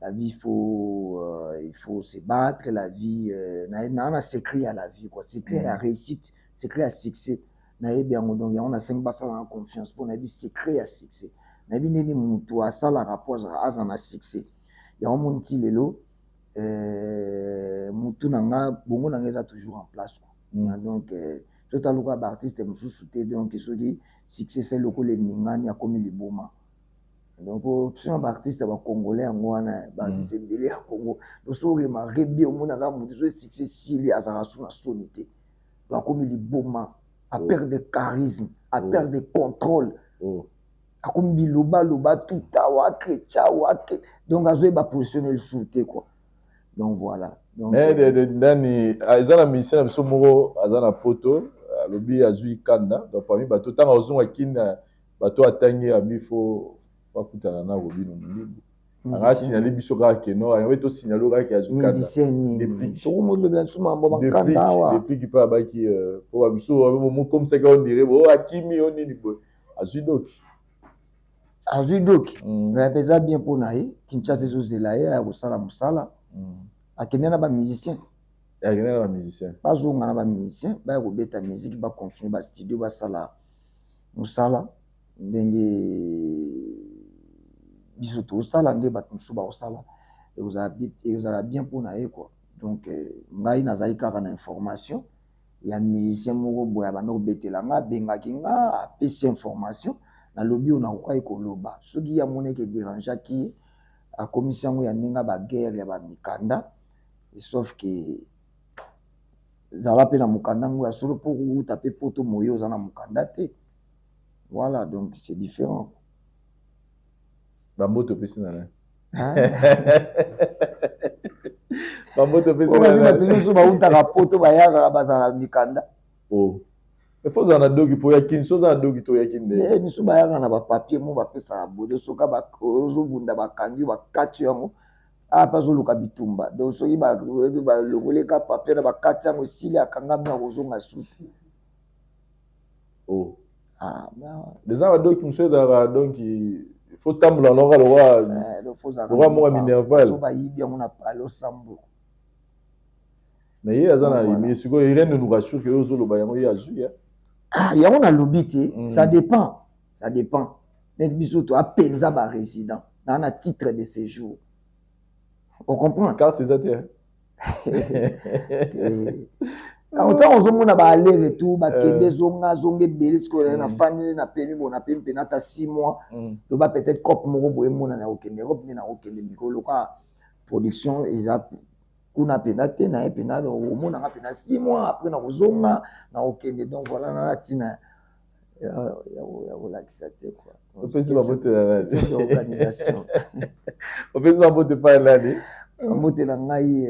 Speaker 1: La vie, il faut se battre. La vie, na secret ya la vie quoi, secret ya réussite, secret ya succès, nayebi yango. Donc yango nasengi basalanga confiance mpo nayebi secret ya succès, nayebi ndeni moto asalaka mpo aza na succès. Yango moni ti lelo, motu na nga, bongo na nga eza toujours en place quoi. Donc soki taluka baartiste mosusu te, donc soki succès esali lokola eningani, akomi liboma. Donc option ya baartiste ya bacongolais yango wana. Baartiste ebele ya Congo, donc soki oremarquer bien, omonaka motu soki succès esili, azalaka so na soni te, donc akomi liboma, aperdre de charisme, aperdre de contrôle. Akomi bilobaloba, tutawa chrétien ake, donc azoyeba positionne lisusu te quoi. Donc voilà. Donc,
Speaker 2: mais nani eza na musicien na biso moko aza na Poto, alobi azwi kanda. Donc parmi bato, ntango azonga Kina, bato atangi abi fo bakutana na Robino Mundibu. Anga signale biso kaka keno yango tosignale kaka azwi kanda.
Speaker 1: Musicien nini? Tokomolobela biso mambo bankanda awa.
Speaker 2: Depuis mpe abaki po babiso mokomisaki, on dirait bo akimi o nini boye, azwi doki.
Speaker 1: Azwi doki, mais mpe eza bien mpo na ye. Kinshasa ezozela ye, aya kosala mosala. Akende na bamusicien.
Speaker 2: Akende na bamusicien.
Speaker 1: Bazonga na bamusicien, baya kobeta musique, bacontinue bastudio, basala mosala ndenge biso tosala, nde bato mosusu bakosala. Ekozala bien mpo na ye quoi. Donc ngai nazali kaka na information ya musicien moko boye abanda kobetela nga, abengaki nga, apesi information. Nalobi oyo nakokaki koloba. Soki ye amonaki edérangeaki ye, akomisi yango ya ndenge ya baguerre ya bamikanda, sauf que zala mpe na mokanda yango ya solo mpo kouta mpe Poto moye oza na mokanda te. Voilà, donc c'est différent.
Speaker 2: Bambote opesi na nani? Bambote opesi?
Speaker 1: Bato nyonso bautaka Poto, bayakaka, bazala na mikanda.
Speaker 2: Oh. Il faut ozala na doki mpo oyaki. So oza na doki to oyaki nde.
Speaker 1: Misu bayaka na bapapier mo bapesaka bodo. Soki ozobunda, bakangi, bakati yango. Apa azoluka bitumba. Donc soki balongoleka papier na bakati yango, esili, akangami, akozonga sutu.
Speaker 2: Oh. Eza badoki mosusu ezalaka, donc il faut tambola noka lokwa moko minerval.
Speaker 1: So bayibi yango na pale, osambo.
Speaker 2: Mais ye aza na, mais sikoyo Irene nous rassure que oyo ozoloba yango, ye azwi.
Speaker 1: Ah, yango nalobi te, ça dépend, ça dépend. Neti biso to apenza barésident naa na titre de séjour, ocomprendre?
Speaker 2: Carte eza te.
Speaker 1: Ntango ozomona baaller retour, bakende, zonga zonga ebele. Sikoyo nafandi, napemi bo, napemi mpena ata 6 mois, loba peut-être cope moko boye emonana ya kokende Europe, nde nakokende mikolo loka production eza kuna mpena te. Na ye mpena omonanga mpena 6 mois après nakozonga, nakokende. Donc voilà, nana ntina ya kolakisa te quoi.
Speaker 2: Opesi babote na nani?
Speaker 1: Organisation.
Speaker 2: Opesi babote pa nani?
Speaker 1: Babote na ngai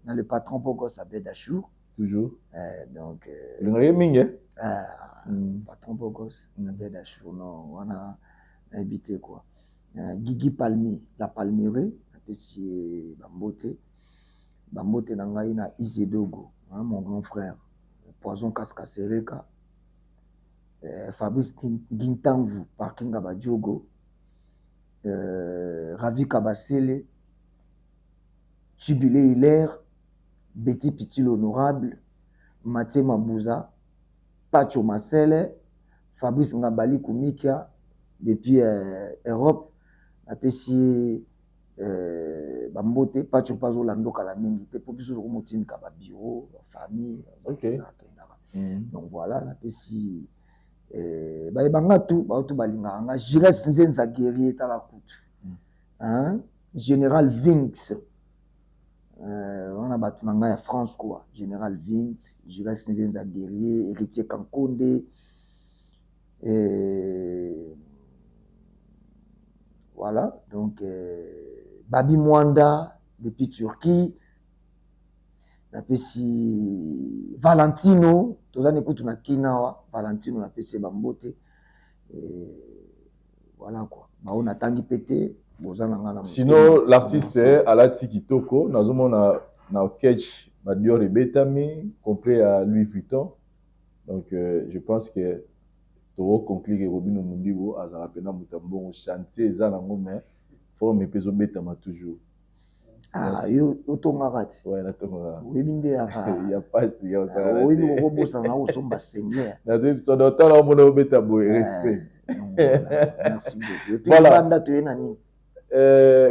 Speaker 1: na le patron Pogos Abed Achour.
Speaker 2: Toujours.
Speaker 1: Donc
Speaker 2: olingaka ye mingi.
Speaker 1: Patron Pogos Abed Achour, non, wana nayebi te quoi. Guigui Palmi, la Palmyre, napesi ye bambote. Bambote na ngai na Izedogo, mon grand frère Poison Kaskasereka. Fabrice Gintanvu parking ya badiogo, Ravi Kabasele, Chibile Hilaire, Betty Piti l'honorable, Mathieu Mabuza, Pacho Masele, Fabrice Ngabali Kumikia depuis Europe, napesi ye bambote. Pacho mpe azolanda kala mingi te mpo biso tokomotindika babureau, bafamille, akendaka. Donc voilà, napesi bayebanga tu baoto balingaka nga, Gires Nzenza guerrier, tala kutu, hein? Général Vinx, wana bato na ngai ya France quoi. Général Vinx, Gires Nzenza guerrier, Héritier Kankonde, voilà. Donc Babi Mwanda depuis Turquie, napesi Valentino, toza ne kutu na kinawa Valentino, napesi ye bambote. Voilà quoi, bao natangi mpe te, boza na nga na.
Speaker 2: Sinon l'artiste alati kitoko, nazomona na ketch badior ebetami complet ya Louis Vuitton. Donc je pense que tokoconclure ke Robino Mundibu azalaka mpena moto ya mbongo. Chantier eza nango, mais forme mpe ezobetama toujours.
Speaker 1: Ah, yo otongaka ti?
Speaker 2: Ouais, natongaka.
Speaker 1: Oyebi nde yaka.
Speaker 2: Ya pasi ya
Speaker 1: osala. Oyebi kokobosana na kosomba seigneur.
Speaker 2: Nazoyebi so na otala omona obeta boye, respect.
Speaker 1: Merci beaucoup. Et puis libanda toye na nini?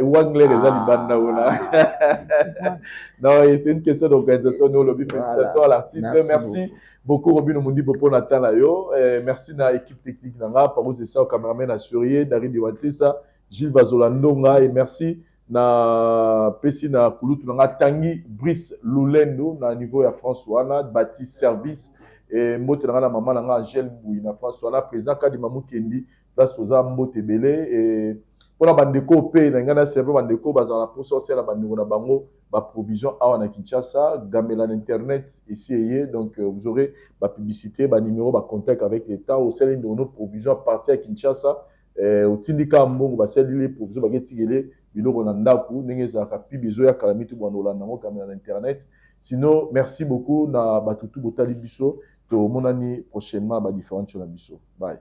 Speaker 2: Wangler eza libanda kuna. Non, c'est une question d'organisation. Nous olobi, félicitations à l'artiste. Merci beaucoup Robino Mundibo mpona temps na yo. Merci na équipe technique na nga, Parous Esa, cameraman assuré, Darid Watesa, Gilles Vazola Ndonga, et merci na pesi na kulutu na nga Tangi Brice Lulendo na niveau ya France wana, Baptiste Service, et mbote na nga na mama na nga Angèle Mbouyi na France wana, président Kadima Mukendi, place oza, mbote ebele. Et mpona bandeko mpe na ngai na serve bandeko bazala na mposa osala bandeko na bango baprovision awa na Kinshasa, gamela na internet esi eye. Donc vous aurez bapublicité, banuméro, bacontact avec l'état. Osali ndeko no provision à partir ya Kinshasa, otindi kaka mbongo, basaleli provision, baketikele biloko na ndako ndenge ezalaka. Pub ezoyakala miti bwana, olanda yango kamela na internet. Sinon merci beaucoup na bato tu botali biso. Tomonani prochainement badifférente na biso. Bye.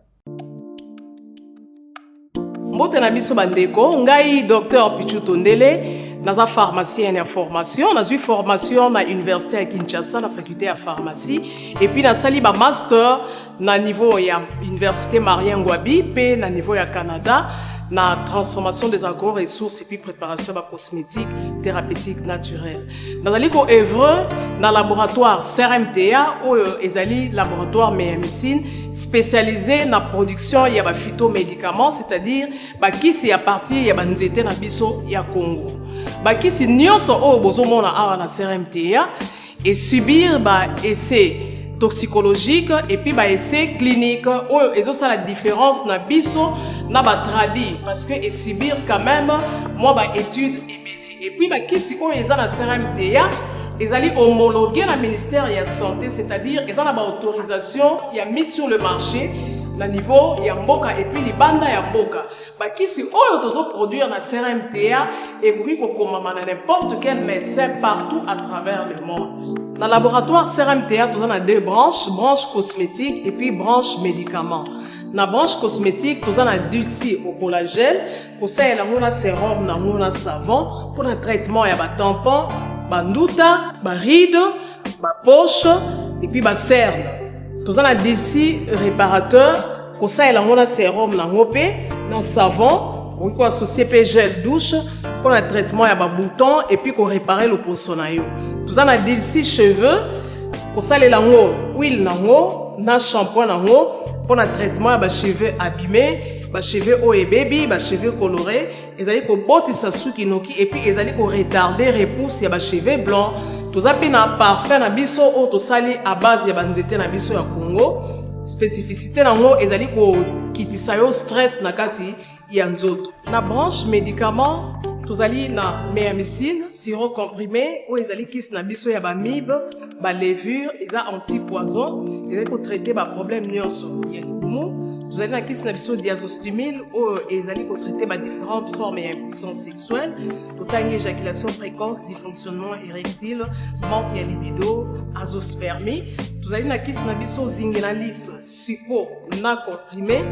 Speaker 6: Mbote na biso bandeko. Ngai Dr Pichu Tondele, naza pharmacien ya formation. Nazwi formation na université ya Kinshasa na faculté ya pharmacie, et puis nasali bamaster na niveau ya université Marien Ngouabi mpe na niveau ya Canada na transformation des agro-ressources et puis préparation ya bacosmétique thérapeutique naturelle. Nazali ko-œuvre na laboratoire CRMTA oyo ezali laboratoire médecine spécialisé na production ya baphytomédicaments, c'est-à-dire bakisi ya partir ya banzete na biso ya Congo. Bakisi nyonso oyo bozomona awa na CRMTA esubir ba essai toxicologique et puis ba essai clinique oyo ezosala différence na biso na batradi, parce que esubir quand même mwa baétude ebele. Et puis bakisi oyo eza na CRMTA ezali homologué na ministère ya santé, c'est-à-dire eza na baautorisation ya mise sur le marché na niveau ya mboka et puis libanda ya mboka. Bakisi oyo tozoproduire na CRMTA ekoki kokomama na n'importe quel médecin partout à travers le monde. Na laboratoire CRMTA toza na deux branches: branche cosmétique et puis branche médicament. Na branche cosmétique toza na Dulci au collagène, kosalela yango na sérum nango na savon mpona traitement ya batampon, banduta, baride, bapoche et puis bacerne. Toza na Dulci réparateur, kosalela yango na sérum nango mpe na savon. Okoki koassocie mpe gel douche mpona traitement ya babouton et puis korépare loposo na yo. Toza na Dulci cheveux, kosalela yango huile nango na shampoing nango mpona traitement ya bacheveux abîmé, bacheveux oyo ebebi, bacheveux coloré. Ezali kobotisa suki noki et puis ezali koretarde repousse ya bacheveux blanc. Toza mpe na parfum na biso oyo tosali à base ya banzete na biso ya Congo. Spécificité nango ezali kokitisa yo stress na kati ya nzoto. Na branche médicament tozali na Méamicine sirop comprimé oyo ezali kisi na biso ya bamibe, balevure, eza anti poison, ezali kotraite baproblème nyonso ya libumu. Tozali na kisi na biso diazostimil oyo ezali kotraite ba différentes formes ya impuissance sexuelle. Totangi éjaculation précoce, dysfonctionnement érectile, manque ya libido, azospermie. Tozali na kisi na biso zingenalis suppo na comprimé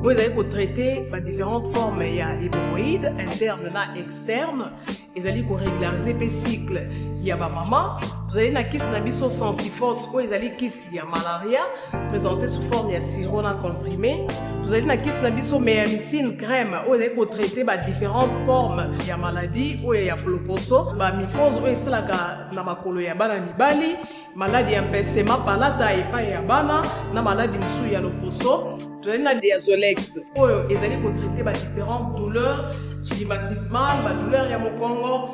Speaker 6: oyo ezali kotraite ba différentes formes ya hémorroïde interne na externe, ezali korégulariser mpe cycle ya bamama. Tozali na kisi na biso Sensifos oyo ezali kisi ya malaria, présenté sous forme ya sirop na comprimé. Tozali na kisi na biso Meamicine crème oyo ezali kotraite ba différentes formes ya maladie oyo ya loposo, bamycose oyo esalaka na makolo ya bana mibali, maladi ya mpesema palata epai ya bana na maladi mosusu ya loposo. Tozali na Diazolex oyo ezali kotraite ba différentes douleurs rhumatismales, badouleur ya mokongo,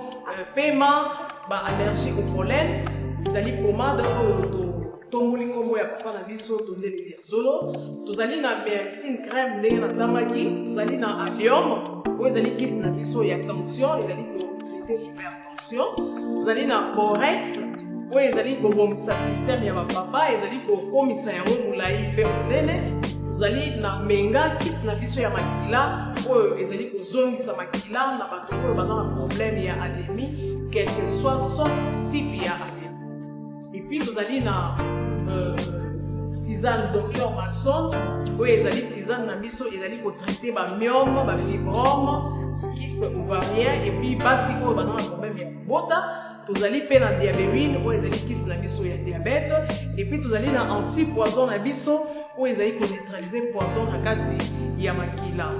Speaker 6: pema, baallergie au pollen. Ezali pomade oyo totomboli nkombo ya papa na biso Tondele Diazolo. Tozali na Meamicine crème ndenge natangaki. Tozali na Allium oyo ezali kisi na biso ya tension, ezali kotraite hypertension. Tozali na Borex oyo ezali kobongisa système ya bapapa, ezali kokomisa yango molai mpe monene. Tozali na Menga, kisi na biso ya makila oyo ezali kozongisa makila na bato oyo baza na problème ya anémie, quel que soit sorte type ya anémie. Et puis tozali na tisane Docteur Maxon oyo ezali tisane na biso ezali kotraite bamyome, bafibrome, kyste ovarien et puis basi oyo baza na problème ya kobota. Tozali mpe na Diabewine oyo ezali kisi na biso ya diabète. Et puis tozali na anti poison na biso oyo ezali koneutraliser poison na kati ya makila.